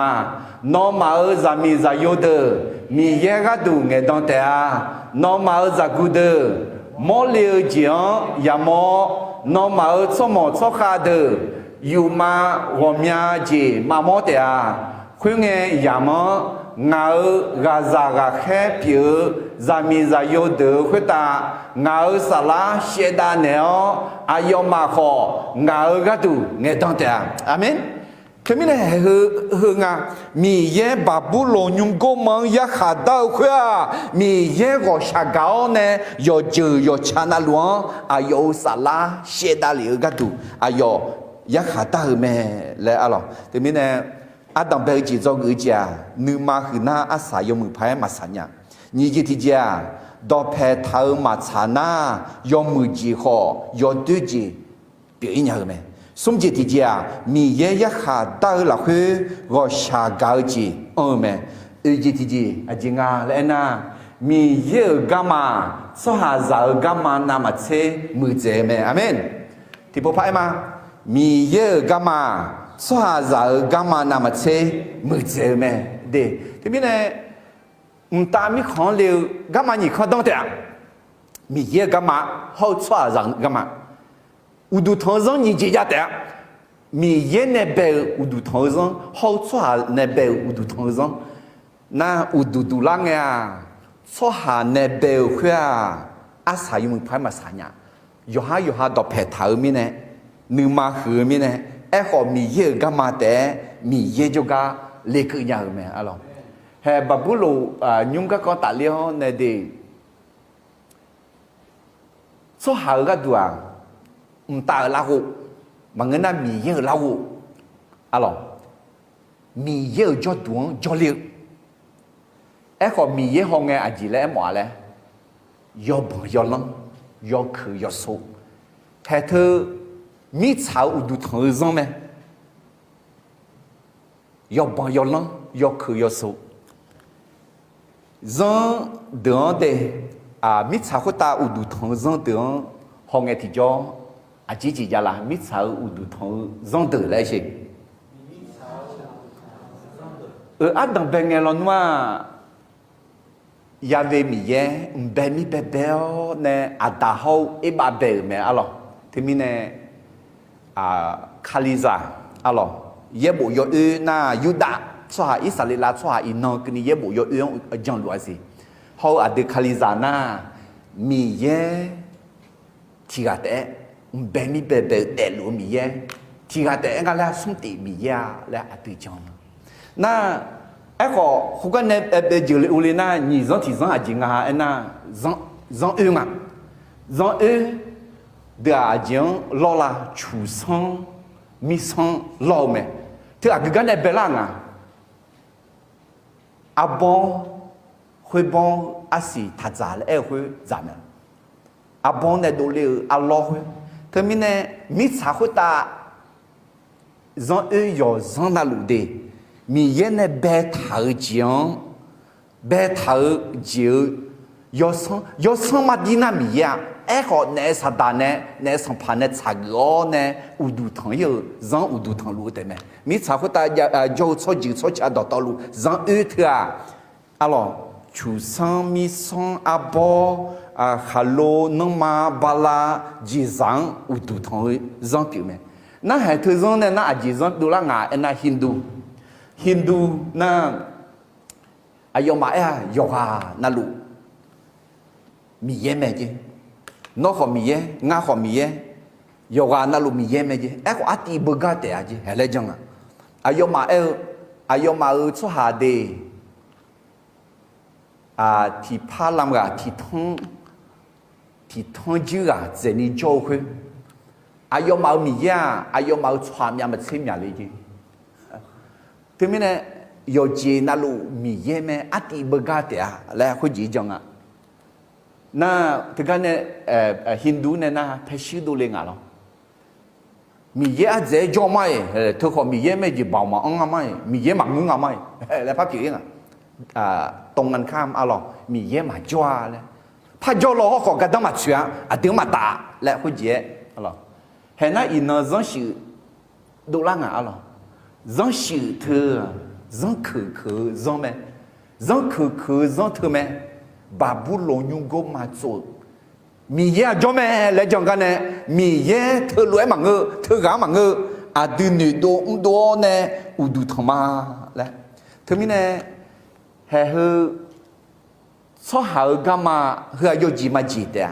Nawmaf-euq zaqmiq zaqyo deuq Miqyaer gharduq ngaeqdan taef-a. Nawmaf-euq zaqguq deuq mawrle-eu jeq-anr yamawr-awr, nawmaf-euq tsawrmawq tsawrkhav deuq yufma ghawqmya jeq maqmawr taef-a. Khoerngae yamq-anr ngaq-euq ghaqzaq ghaqkhaer pyeuf-eu zaqmiq zaqyo deuq-euq khoertav ngaq-euq saflar shaevdav naeq-awr, aqyawfmaf khawf ngaq-euq gharduq ngaeqdan taef-a. Aqmeq. Teumirnae haeq heu, heu nga, Miqyaer Baqburloq nymrgorma-anr yarkhaq dar-eu khoer-aq, Miqyaer ghawqshaq gaq-awr nae yawqjeuq yawqtsa navluf-anr aqyawf-euq saflar shaevdav lef-eu gharduq aqyawf yarkhaq dar-eu mae laer arlawq. Teumirnae ardanq bae-eu jeq dzawgeuf-eu jeq-aq, nuima huiqnar arsaq yawmuiq paq-aer maqsaq nya. Nyiq jeq tiqjeq-aq, dawqpaeq taq-eu maqtsaq nar, yawmuiq jeq khawf yawdoer jeq pyeuf-ir nya-eu mae. Smr jeq tiqjeq-aq, Miqyaer yarkhaq dar-eu lafkhoer ghawqshaq gaq-eu jeq anr-eu mae. Oeq jeq tiqjeq aqjeq nga laer aernar, Miqyaer-euq garma-aq, tsawrhaqzaq-euq garma navmaqtser muiqdzaeq-eu mae. Aqmeq. Tiqpov par aer ma. Miqyaer-euq garma-aq, tsawrhaqzaq-euq garma navmaqtser muiqdzaeq-eu mae. De, teumirnae mqtav mirkhanq-anr le-eu garma nyiq kanr danr taef-a. Miqyaer-euq garma hawr-eu tsawrhaqzaq garma. Uqduq tanq-eu zanr nyiq jeq jav taef-a. Miqyaer nae bae-euq uqduq tanq-eu zanr hawr-eu tsawrhaq nae bae-euq uqduq tanq-eu zanr. Nar uqduq duq lar ngae-aq, tsawrhaq nae bae-euq khoer-aq, arsaq yawmuiq paq-aer maqsaq nya. Yawqhar yawqha dawqpaeq taq-eu mirnae, nuima huiq-eu mirnae, aerkhawf Miqyaer-euq garma taef-aer Miqyaer jawrgar lekeuv nya-euq mae arlawq. Haeq Baqburloq nymr garkawv tafler-awr nae de, tsawrhaq-euq gharduq-aq, mqtav-euq larghov maqngeur nar, Miqyaer-euq larghov arlawq. Miqyaer-euq jawrduq-anr jawrler-eu. Aerkhawf Miqyaer hawngae aqjeq laer aermawf-a laer, yawbanq yawlanr, yawkeuq yawsov, haeq teu mirtsaq-euq uqduq tanq-eu zanr mae. Yawbanq yawlanr, yawkeuq yawsov, zanr deuq-anr de, mirtsaq khoertav uqduq tanq-eu zanr deuq-anr hawngae tiqjawr, aqjeq jeq javlaf, mirtsaq-euq uqduq tanq-eu zanr deuq laer aer sher. Euq ardanq bae ngae lawnmr-aq, Ya've Miqyaer mqbae mir baebae-awr nae aqdaq hawr-eu erbav bae-euq mae arlawq. Teumirnae, Kalizaq arlawq, yaerbof yawoer nar Yurdav tsawrhaq Irsaqleqlav tsawrhaq iqnan keuvni yaerbof yawoer-anr janluf-a siq. Hawr-eu aqdui Kalizaq nar Miqyaer tiqghaq taef-aer mqbae mir baebae-eu daefluf-eu Miqyaer tiqghaq taef-aer nga laer smr tif Miqyaer-a laer aqdui jan-eu ma. Nar, aerkhawf khoergar nae bae jeuqle uvle nar nyiq zanr tiq zanr aqjeq nga aernar, zanr oer nga. Zanr oer deuq-aq aqjeq-anr lawr la, cuqsanr mirsanr lawr-eu mae. Teu aqgeu gar nae baelar nga. Arbawr, khoerbawr, arsiq taqdzaq laer aer-eu khoer dzaq mae. Arbawr nae dovle-eu arlawr khoer. Teumirnae mirtsaq khoertav zanr oer yawqzanr navluf de, Miqyaer nae baetaq-eu jeq-anr, baetaq-eu jeq-eu yawsanr, yawsanr mardir nar Miqyaer-a. Aerkhawf naef saqdaq nae, naef sanqpaq nae tsaqgeuf-awr nae uqduq tanq-ir-euq zanr uqduq tanqluf-eu taef mae. Mirtsaq khoertav jawr-eu tsawrjeuq tsawrca dawqtawvluf zanr oer teu-aq, arlawq, cuqsanr mirsanr arbawr, khaqlo nanrma bala jeqzaq-anr uqduq tanq-eu zanr pyeuf mae. Narhaq teu zanr nae nar aqjeq zanr dovlar ngaq aernar Hindu, Hindu nar aqyawfmaf aer-a yawqghaq navluf Miqyaer mae jeq. Nawr khawf Miqyaer, ngar khawf Miqyaer, yawqghaq navluf Miqyaer mae jeq. Aerkhawf artiv beugar taef-a jeq, hae laer jan nga. Aqyawfmaf aer-eu, aqyawfmaf-euq tsawrhaq deuq tiqpar lamq ghaq tiqtanr, tiqtanr jir ghaq dzaeqni jawr-eu khoer, aqyawfmaf-euq Miqyaer-aq, aqyawfmaf-euq tsawrhaq myavmaqtser myaqle jeq. Teumirnae, yawqjeq navluf Miqyaer mae, artiv beugar taef-a laer khoerjeq jan nga. Nar, teugar nae, Hindu nae nar paershuir dovle nga lawr. Miqyaer ardzaeq-aer jawr ma-iq, teukhawf Miqyaer mae jeq baoq maqanr nga ma-iq, Miqyaer maqngeur nga ma-iq laer par pyeuf-ir nga. ตรงกันข้าม arlawq, Miqyaer maqjawr-a laer. Par jawr law hawrkhawf gardanr maqtsoeq-a, aqdui-anr maqtaf laer khoerjeq-aer, arlawq. Haenar iqnan zanrshuif dovlar nga, arlawq. Zanrshuif teu, zanrkeuq keuq-eu zanr mae. Zanrkeuq keuq-eu zanr teu mae. Baqburloq nymrgor ma tsov-eu Miqyaer-aq jawr mae laer jan gar nae, Miqyaer teulof-aer maqngeur-eu, teughaq-anr maqngeur-eu, aqdui noeqdov mrdov-awr nae uqduq tanq ma laer. Teumirnae, haeq heu tsawrhaq-euq garma heu-aq yawjeq majeq taef-a.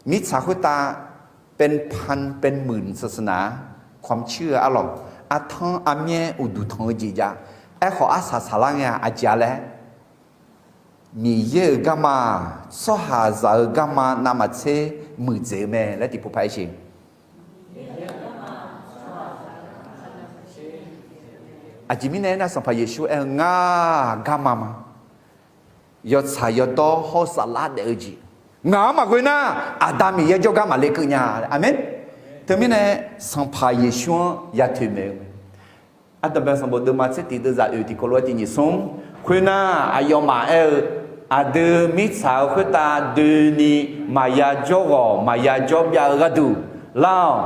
Mirtsaq khoertav เป็นพัน เป็นหมื่น ศาสนา ความเชื่อ arlawq, artanr armyaer uqduq tanq-eu jeq jav. Aerkhawf arsaq saqlar ngae-aq aqjeq-a laer, Miqyaer-euq garma-aq, tsawrhaqzaq-euq garma navmaqtser muiqdzaeq-eu mae laer tiqpov paq-aer sheq. Aqjeq mirnae aernar, Sanqpaq Yeqsur aer-eu, Ngar-aq garma ma. Yawtsaq yawdawr hawr saflar daef-eu jeq ngaq-anr maqghoe nar, Aqda Miqyaer jawrgar maqle keuv nya. Aqmeq. Teumirnae, Sanqpaq Yeqsur-anr ya toeqmaeq-eu mae. Ardanqbae sanqbof deuvma tser tiq deuvzaq oeq tiqkawv lof-aer tiq nyiq smr. Khoernar, aqyawfmaf aer-eu, Aqdui mirtsaq-euq khoertav doeni maqya jawr ghawq maqya jawr byav-eu gharduq, lar-awq.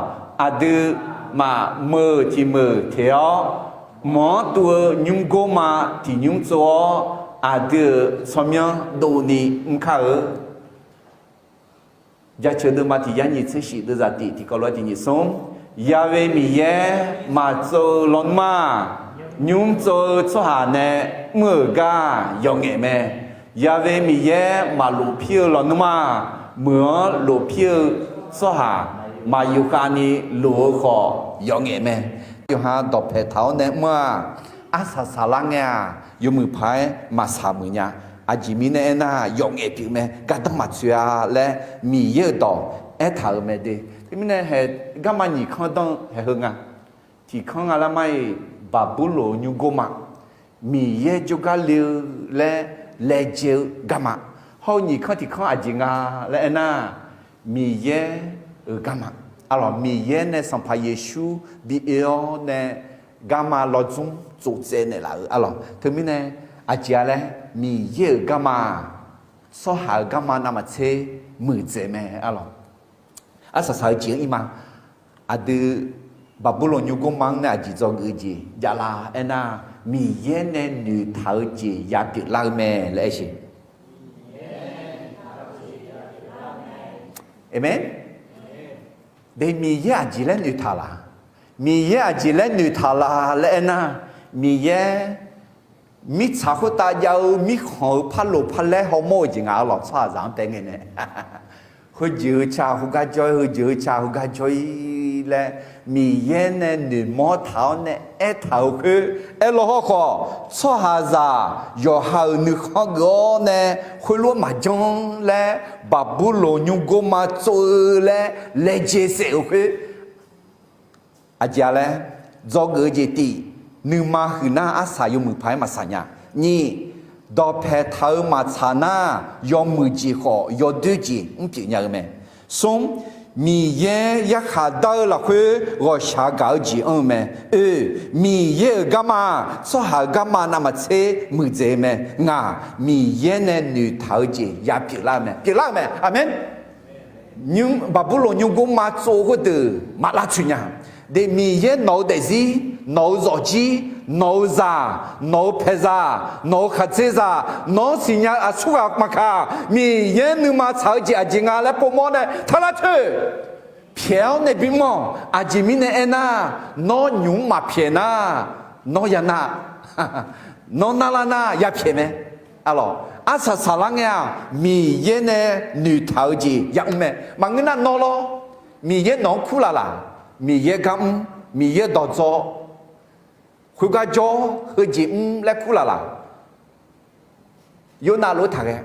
Aqdui maqmeuq tiq meuq teq-awr, mq-anr tuv-eu nymrgor ma tiq nymr tsov-awr, aqdui-euq tsawrmyanr dovni mr kar-eu. Jaceuq deuvma tiq yar nyiq tser shif deuvzaq tiq tiqkawv lof-aer tiq nyiq smr. Yawe Miqyaer maqtsov-eu lawnmr-aq, nymr tsov-eu tsawrhaq nae mr-euq gar yawqngaef mae. Yawe Miqyaer maqlof pir-eu lawnmr-aq, meuq-anr lof pir-eu tsawrhaq maqyuf khavni lof-eu khawf yawqngaef mae. Yawqha dawqpae taq-awr nae mr-aq, arsaq saqlar ngae-aq, yawmuiq paq-aer maqsaq muiq nya. Aqjeq mirnae aernar, yawqngaef pyeuf mae, gardanr maqtsoeq-a laer Miqyaer-euq dawq aertaq-euq mae de. Teumirnae hae, garma nyiq kanr danr-eu haeq heu nga. Tiq kanr nga lar mar-iq, Baqburloq nymrgor ma, Miqyaer jawrgar le-eu laer laejae-eu garma. Hawr-eu nyiq kanr tiq kanr aqjeq nga laer aernar, Miqyaer-euq garma. Arlawq, Miqyaer nae Sanqpaq Yeqsur bi oe-awr nae garma lawdzmr tsovtsaev naeqlaf-euq arlawq. Teumirnae aqjeq-a laer, Miqyaer-euq garma-aq, tsawrhaq-euq garma navmaqtser muiqdzaeq mae arlawq. Arsaq saq-eu jeq-anr ir ma. Aqdui Baqburloq nymrgor ma-anr nae aqjeq dzawgeuf-eu jeq javlar aernar, Miqyaer nae noeqtaq-eu jeq yapyeuf lar-eu mae laer aer siq. Aqmeq. De, Miqyaer aqjeq laer noeqtaq laq? Miqyaer aqjeq laer noeqtaq laq laer aernar, Miqyaer mirtsaq khoertav jav-eu mirkhanq-euq parloq parlaer hawmawr-eu jeq ngaq arlawq, tsawrhaqzaq-anr tae ngae nae. Heujeuq-eu ca heugar jawr-ir, heujeuq-eu ca heugar jawr-ir laer, Miqyaer nae noeqmawr taq-awr nae aertaq-euq khoer aerlaw hawrkhawf, tsawrhaqzaq yawqha-euq nuikhanr geuf-awr nae khoerlof-aer maqjanr laer, Baqburloq nymrgor ma tsov-eu laer laejae saef-euq khoer. Aqjeq-a laer, dzawgeuf-eu jeq tif, nuima huiqnar arsaq yawmuiq paq-aer maqsaq nya. Nyiq, dawqpae taq-eu maqtsaq nar, yawmuiq jeq khawf yawdoer jeq mrpyeuf nya-eu mae. Smr, Miqyaer yarkhaq dar-eu lafkhoer ghawqshaq gaq-eu jeq anr-eu mae. Oe, Miqyaer-euq garma-aq, tsawrhaq-euq garma navmaqtser muiqdzaeq-eu mae. Ngaq, Miqyaer nae noeqtaq-eu jeq yapyeuf lar-eu mae, pyeuflar-eu mae. Aqmeq. Baqburloq nymrgor ma tsov-eu khoerdeuq maqlavtsoeq nya. De, Miqyaer nawq-eu daefzir, nawq-eu zawqjir, nawq-eu zaq, nawq-eu paeqzaq, nawq-eu khaqdzerzaq, nawq-anr siqnya-eu aqsurghaq maqkaq, Miqyaer nuima tsaq-eu jeq aqjeq nga laer povmawr nae taqlar toeq. Pyaeq-awr nae bimr-awq. Aqjeq mirnae aernar, nawr nymq-mr maqpyaeq nar, nawr ya nar, nawr narlar nar yapyaeq mae. Arlawq, Arsaq saqlar ngae-aq, Miqyaer nae noeqtaq-eu jeq yamr mae. Maqngeur nar nawr lawr, Miqyaer nawq-anr kur laf laq? Miqyaer gar mr, Miqyaer dawqdzawr, khoergar jawr, heujeq mr laer kur laf laq? Yornav lof-aer taqghae.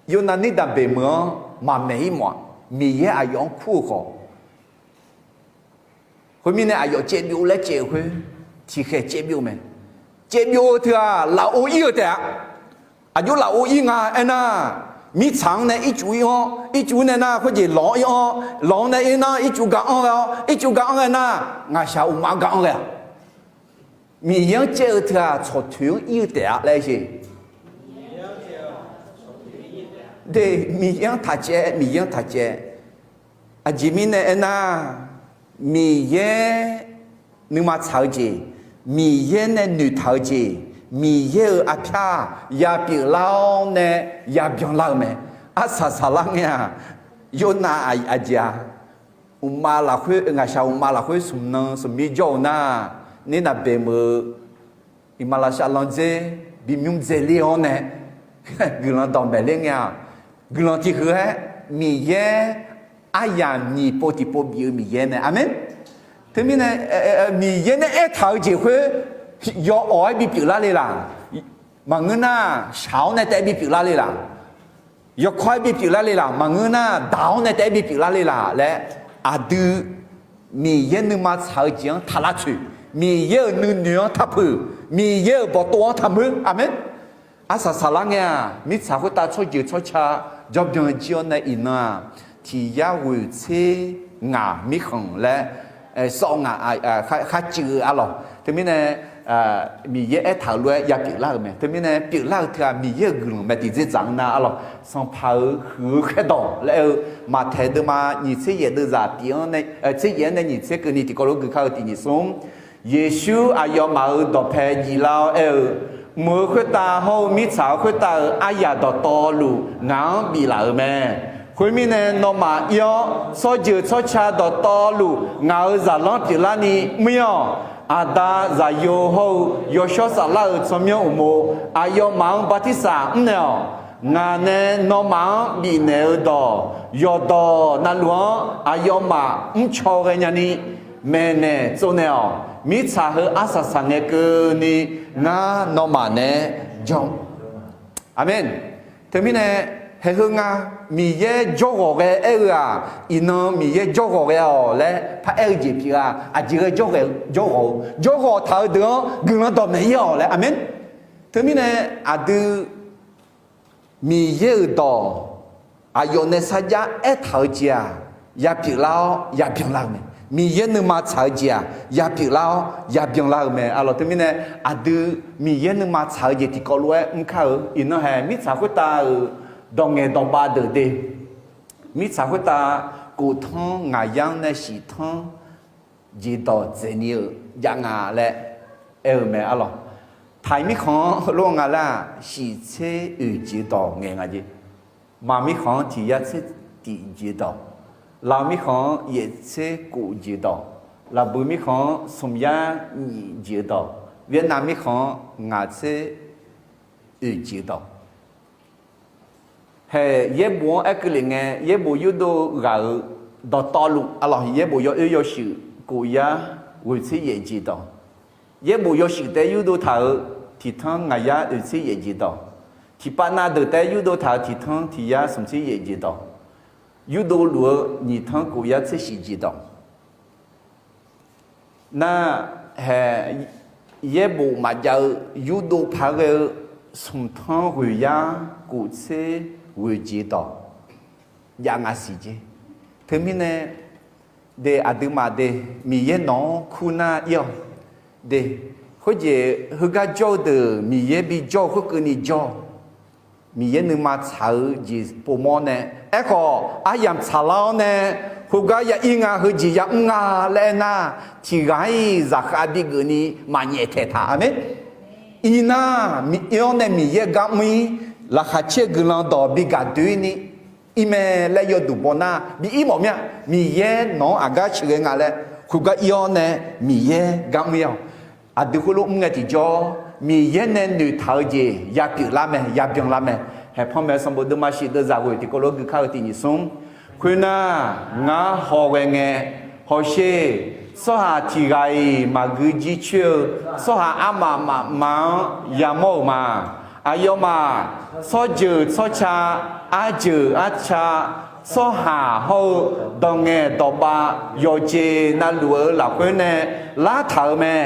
Yornav Nirdav beqmeuq-anr maqmaeq-ir mawf-aq, Miqyaer aqyawf-anr kur-eu khawf, khoermirnae aqyawf caevbyov laer caev-eu khoer, tiqkhaeq caevbyov mae. Caevbyov-eu teu-aq, lafov ir-eu taef-a. Aqjox lafov ir nga aernar, mirtsaq-anr nae ircuf ir-anr, ircuf nae nar khoerjeq lawq-anr ir-anr, lawq-anr nae ir nar ircuf ga anr ghae-awr, ircuf ga anr ghae nar, ngaqshaq uqmav ga anr ghae-aq. Miqyaer-anr caev-eu teu-aq, tsawqtoeq-anr ir-eu taef-a laer jeq. De, Miqyaer-anr taq caev, Miqyaer-anr taq caev. Aqjeq mirnae aernar, Miqyaer nuima tsaq-eu jeq, Miqyaer nae noeqtaq-eu jeq, Miqyaer-euq arpyar yapyeuf lar-awr nae yabyan lar-eu mae. Arsaq saqlar ngae-aq, Yornav aqjeq-a, uqmav lafkhoer, ngaqshaq uqmav lafkhoer smq nan smq mir jawr-eu nar, Nirnav beqmeuq-eu iqmalavshav landzer bimyur dzaeqler-awr nae guiqlanq dawqmaeq ler ngae-aq, guiqlanq tiqhuiq-aer Miqyaer aryamq nyiq pov tiqpov bif-eu Miqyaer mae. Aqmeq. Teumirnae Miqyaer nae aertaq-eu jeq khoer yawawq-aer bipyeuf lar le laq? Maqngeur nar, shaq-awr nae taef-aer bipyeuf lar le laq? Yawkawr-aer bipyeuf lar le laq? Maqngeur nar, daq-awr nae taef-aer bipyeuf lar le laq laer, aqdui Miqyaer nuima tsaq-eu jeq-anr taq lavtsoeq, Miqyaer-euq nuinoeq-anr taqpuq, Miqyaer-euq bawqtov-anr taqmuir. Aqmeq. Arsaq saqlar ngae-aq, mirtsaq khoertav tsawrjeuq tsawrca jawrbyan jir-awr nae iqnan-aq, tiq yar ghoeq tser ngaq mirkhanq laer, sawv ngaq, kharcuiv-eu arlawq. Teumirnae Miqyaer aertaq-euq lof-aer yapyeuf lar-euq mae. Teumirnae pyeuflar-eu teu-aq, Miqyaer-euq guiqlanq mae. Tiqdzerdzaq-anr nar arlawq, Sanqpaq-euq huiq-eu khaerdawq laer aer-eu, Maqtaeq deuvma nyiq tser yaef deuvzaq tiq-anr, tser yaef-anr nae nyiq tser keuvni tiqkawv lof-aer guikar-eu tiq nyiq smr. Yeqsur aqyawfmaf-euq dawqpae jiflar-awr aer-eu, Mq-euq khoertav hawr-eu mirtsaq-euq khoertav-euq aryaq dawqtawvluf ngaq-anr biflaf-euq mae. Khoermirnae, nawmaf ir-awr, tsawrjeuq tsawrca dawqtawvluf ngaq-euq zaqlanr pyeuflarni mr-ir-awq. Aqda, Zaqyo hawr-eu Yawshawr Saflar-euq tsawrmyanr uqmov aqyawfmaf-anr bartirsaq mrnaeq-awq. Ngaq nae nawmaf-anr bifnaeq-eu dawq yawqdawq navluf-anr aqyawfmaf mrcaw ghaenya ni maeqnaeq tsovnaeq-awq. Mirtsaq heu arsaq saqngae keuvni ngar nawmaf nae jan. Aqmeq. Teumirnae, haeq heu nga, Miqyaer jawrghawq ghae aer-eu-aq, iqnan Miqyaer jawrghawq ghae-awq laer paraer-eu jeq pyeuf-a. Aqjeq ghae jawrghawq-eu, jawrghawq taq-eu deuq-anr guiqlanq dawqmaeq ir-awq laer. Aqmeq. Teumirnae, aqdui Miqyaer-euq dawq aqyawf nae sarjax aertaq-eu jeq-aq, yapyeuf lar-awr yabyan lar-eu mae. Miqyaer nuima tsaq-eu jeq-aq, yapyeuf lar-awr yabyan lar-eu mae. Arlawq teumirnae, aqdui Miqyaer nuima tsaq-eu jeq tiqkawv lof-aer mr kar-eu, iqnan haeq mirtsaq khoertav-euq dawq ngaeq dawq bav deuq de. Mirtsaq khoertav kof tanr ngaq yar-anr nae shif tanr jeq dawq dzaeqni-euq jav nga laer aer-eu mae arlawq. Taiq mirkhanq-anr heulof nga laer-aq, shif tser oeq jeq dawq ngaeq nga jeq. Maq mirkhanq-anr tiq yar tser tiq jeq dawq, Lav mirkhanq-anr yaef tser kof jeq dawq, Laqbuiq mirkhanq-anr smq yar nyiq jeq dawq, Vietnam mirkhanq-anr ngaq tser oeq jeq dawq. Haeq yaerbof-anr aer keuvle ngae, yaerbof yurdov ghaq-euq dawqtawvluf arlawq, yaerbof yawoer yawshuif kof yar ghoeq tser yaef jeq dawq, yaerbof yawshuif taef-aer yurdov taq-euq tiq tanr ngaq yar oeq tser yaef jeq dawq, tiqpav nav deuq taef-aer yurdov taq-euq tiq tanr tiq yar smq tser yaef jeq dawq, yurdov luf-eu nyiq tanr kof yar tser shif jeq dawq. Nar, haeq yaerbof maqjav-eu yurdov paq-aer ghae-eu smq tanr ghoeq yar kof tser ghoeq jeq dawq jav nga siq jeq. Teumirnae, de aqduimaf de, Miqyaer nawq-anr kur nar ir-awq. De, khoerjeq heugar jawr-eu deuq Miqyaer bijawr-eu khoerkeuvni jawr-awq. Miqyaer nuima tsaq-eu jeq povmawr nae, aerkhawf aryamq tsaqlar-awr nae, khoergar ya ir nga, heujeq yamr nga laer aernar, tiq ghaq-iq zaqkhav bigeufni maqnyaef taeqtaq. Aqmeq. Irnar, ir-awr nae Miqyaer gar mr-ir, laqkhaq caer-eu guiqlanq dawq bigaq doeni ir mae laer yawduq baw nar bi ir mawf mir-a. Miqyaer nawq-anr aqgar sheuqghae nga laer khoergar ir-awr nae Miqyaer gar mr-ir-awq. Aqdui khoerlof mr ngae tiqjawr, Miqyaer nae noeqtaq-eu jeq yapyeuf lar mae, yabyan lar mae. Aerpanq maeq sanqbof deuvma shif deuvzaq ghoeq tiqkawv lof gui kar-eu tiq nyiq smr. Khoernar, ngar hawghae ngae, hawsher, tsawrhaq tiq ghaq-iq maqgui jircoer-eu tsawrhaq armaf mafma-anr yamawr-euq ma. Aqyawfmaf tsawrjeuq tsawrca, arjeuq arca, tsawrhaq hawr-eu dawq ngaeq dawqbav yawqjeq navluf-eu lafkhoer nae lartaq-euq mae.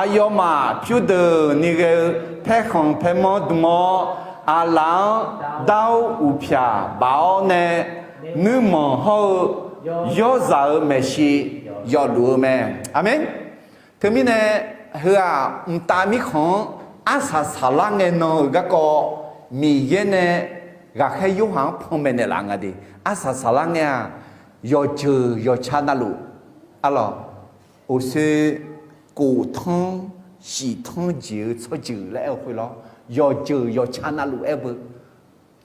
Aqyawfmaf pyurdeuqni ghae-eu paerkhanq paermanr dm-awr, aqlaf-anr dar-awr uqpyaq baf-awr nae, nuirmanq hawr-eu yawrzaq-euq maeqshi yawfluf-eu mae. Aqmeq. Teumirnae, heu-aq mqtav mirkhanq-anr arsaq saqlar ngae nan-euq garkawv Miqyaer nae ghaqkhaer Yorhaq-anr panmaeq naeqlaf nga de. Arsaq saqlar ngae-aq, yawqjeuq yawqca navluf, arlawq, oqsoe kof tanr shif tanr jeq-eu tsawrjeuq laer aer-eu khoerlawr, yawqjeuq yawqca navluf aer-eu beu,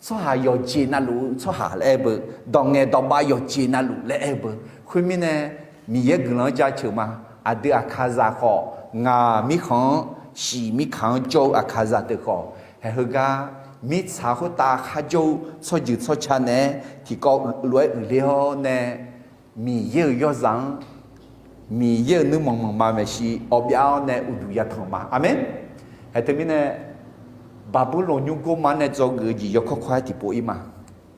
tsawrhaq yawqjeq navluf-eu tsawrhaq laer aer-eu beu, dawq ngaeq dawqbav yawqjeq navluf laer aer-eu beu. Khoermirnae, Miqyaer guiqlanq-anr jaceuq ma. Aqdui Aqkaqzaq khawf, ngaq mirkhanq-anr shif mirkaq-anr jawr-eu Aqkaqzaq deuq khawf, haeq heugar mirtsaq khoertav kharjawr-eu tsawrjeuq tsawrca naeq-aer tiqkawv lof-aer uiqler-awr nae, Miqyaer-euq yawrzaq-anr, Miqyaer-euq nuirmanq manqma maeqshi awbyav-awr nae uqduq yatanq ma. Aqmeq. Haeq teumirnae, Baqburloq nymrgor ma nae dzawgeuf-eu jeq yawkawr kawr-aer tiqpov ir ma.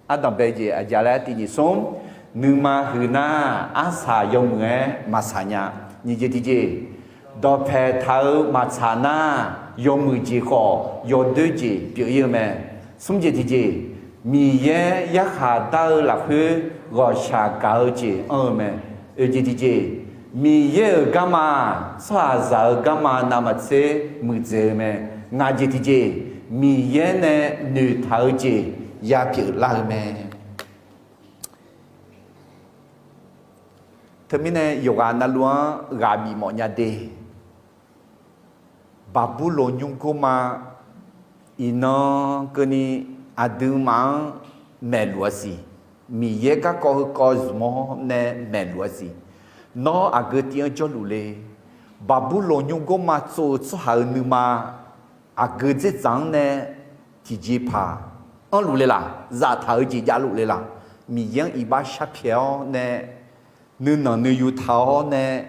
Ardanqbae jeq aqja laer tiq nyiq smr, nuima huiqnar arsaq yawmuiq-aer maqsaq nya. Nyiq jeq tiqjeq, dawqpaeq taq-eu maqtsaq nar, yawmuiq jeq khawf yawdoer jeq pyeuf ir-eu mae. Smr jeq tiqjeq, Miqyaer yarkhaq dar-eu lafkhoer ghawqshaq gaq-eu jeq anr-eu mae. Oeq jeq tiqjeq, Miqyaer-euq garma, tsawrhaqzaq-euq garma navmaqtser muiqdzaeq-eu mae. Ngaq jeq tiqjeq, Miqyaer nae noeqtaq-eu jeq yapyeuf lar-eu mae. Teumirnae yawqghaq navluf-anr ghaq bif mawf nya de. Baqburloq nymrgor ma, iqnan keuvni aqduimaf-anr maeqluf-a siq. Miqyaer garkawv heukawv zmq-awr nae maeqluf-a siq. Nawr aqgeu tiv-anr jawrluf le. Baqburloq nymrgor ma tsov-eu tsawrhaq-euq nuima aqgeu dzerdzaq-anr nae tiqjeqpaq anrluf le laq, zaftaq-eu jeq javluf le laq. Miqyaer-anr iqbax sharpyaeq-awr nae, nuinanq nuiyu taq-awr nae,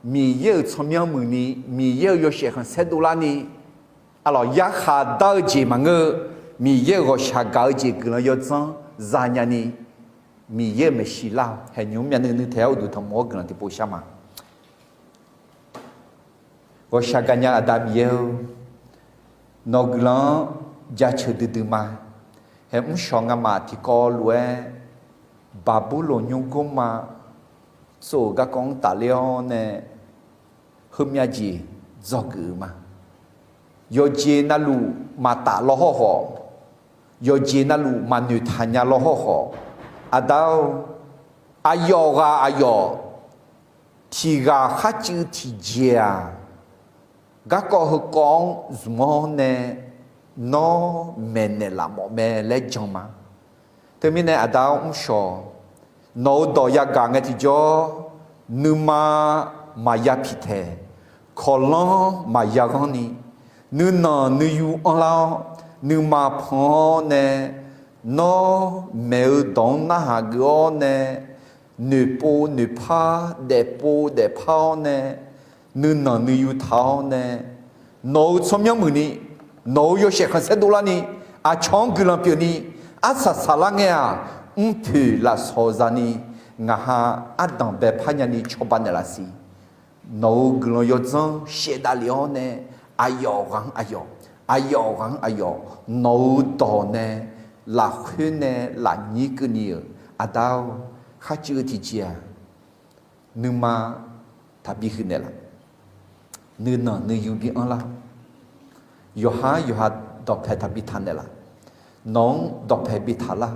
Miqyaer-euq tsawrmyanr muiqni, Miqyaer-euq yawshaef khanqsaer dovlarni, arlawq yarkhaq dar-eu jeq maqngeur-eu, Miqyaer-euq ghawqshaq gaq-eu jeq guiqlanq yawdzanr zanya ni, Miqyaer-euq maeqshi lar-awq. Haeqnymr myavnuiv nuiv taeq-aer uqduq tanqmq-awr guiqlanq tiqpov shar ma. Ghawqshaq gaqnya Aqda Miqyaer-or, nawq-eu guiqlanq-anr jaceuq duidui ma. Haeq mrshawq ngamaf tiqkawv lof-aer, Baqburloq nymrgor ma tsov-euq garkawv-anr tafler-awr nae, heumyav jeq dzawgeuf-eu ma. Yawqjeq navluf maqtaf law hawr khawf, yawqjeq navluf maqnoeqtaq nya law hawr khawf, Aqda-or, aqyawf ghaq aqyawf tiq ghaq kharcuiv tiqjeq-aq, garkawv heukawv-anr zmq-awr nae nawr maeqnaeq laf mawf mae laer jan ma. Teumirnae Aqda-or mrshawq, nawq-eu dawq yagaq ngae tiqjawr, nuima maqya piqtaeq, kawqlanr maqya ghanrni, nuinanq nuiyu anrlar-awr, nuima pan-awr nae, nawr maeq-eu dawq-anr narhaq geuf-awr nae, noeqpov noeqpar, daefpov daefpar-awr nae, nuinanq nuiyu taq-awr nae, nawq-euq tsawrmyanr muiqni, nawq-euq yawshaef khanqsaer dovlarni, aqcawq-anr guiqlanq pyeufni, arsaq saqlar ngae-aq, mrpoeq lafsawq zani, ngaq ha ardanq bae parnya ni cawba naeqlaf siq. Nawq-euq guiqlanq yawdzanr shaevdav lef-awr nae, aqyawf ghaq-anr aqyawf, aqyawf ghaq-anr aqyawf, nawq-euq dawq nae lafkhoer nae lafnyir keuvni-euq Aqda-or, kharcuiv-eu tiqjeq-aq, nuima taqbi huiq naeqlaf, nuinanq nuiyu bi anrlar, yawqha yawqha dawqpae taqbi taq naeqlaf, nawq-anr dawqpae bi taqlar.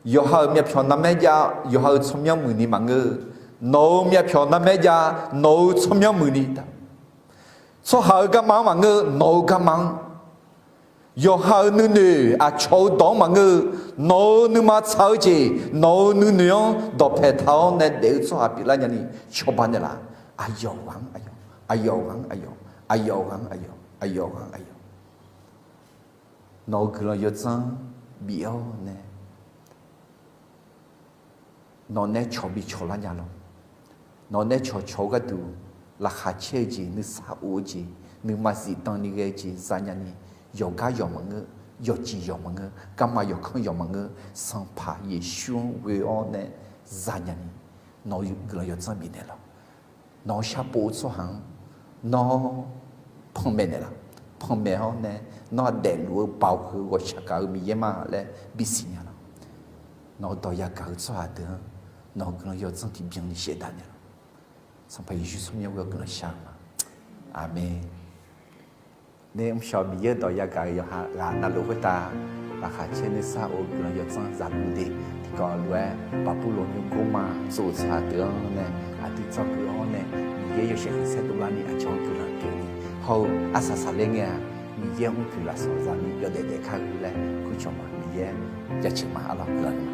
Yawqha-euq myavpyawq narmaer jav, yawqha-euq tsawrmyanr muiqni maqngeur-eu, nawq-euq myavpyawq narmaer jav, nawq-euq tsawrmyanr muiqni, tsawrhaq-euq garma-anr maqngeur-eu, nawq-euq garma-anr, yawqha-euq nuinoeq aqcawq-eu dawq-anr maqngeur-eu, nawq-euq nuima tsaq-eu jeq, nawq-euq nuinoeq-anr dawqpae taq-awr nae daef-eu tsawrhaq pyeuflar nyani cawba naeqlaf. Aqyawf ghaq-anr aqyawf, aqyawf ghaq-anr aqyawf, aqyawf ghaq-anr aqyawf, aqyawf ghaq-anr aqyawf. Nawq-euq guiqlanq yawdzanr bif-awr nae, nawq nae cawq bicawq lar nya lawr. Nawq nae cawqcawq-eu gharduq, laqkhaq caer-eu jeq, nuisar of-eu jeq, nuima zifdan ni ghae-eu jeq zanya ni, yawqgar yawq maqngeur, yawqjeq yawq maqngeur, garma yawqkanr yawq maqngeur, Sanqpaq Yeqsur-anr ghoe-awr nae zanya ni, nawq-eu guiqlanq yawdzanr bifnaeq lawq. Nawq-eu sharpov-eu tsawrhaq-anr nawr panmaeq naeqlaf. Panmaeq-awr nae, nawr-aq daefluf-eu baoq heu ghawqshaq gaq-eu Miqyaer ma laer bisiq nya lawq. Nawq-eu dawq yagaq-eu tsawrhaq deuq-anr nawq-eu guiqlanq yawdzanr tiqbyan ni shaevdav naeq lawq. Sanqpaq Yeqsur tsawrmyanr ghoe-awr guiqlanq shar-eu ma. Aqmeq. Nae mrshawq Miqyaer-eu dawq yagaq-eu yawqha ghaq navluf khoertav, laqkhaq caer nuisar of-eu guiqlanq yawdzanr zaqguq de. Tiqkawv lof-aer Baqburloq nymrgmr ma tsov-eu tsawrhaq deuq-anr nae aqdui dzawgeuf-awr nae, Miqyaer yawshaef khanqsaer dovlar ni aqcawq-anr guiqlanq pyeuf ni, hawr-eu arsaq saqler ngae-aq, Miqyaer-anr mrpuq lafsawq zani yawdaef daef kar-eu laer kurcawq ma. Miqyaer jaceuq ma. Arlawq guiqlanq ni ma.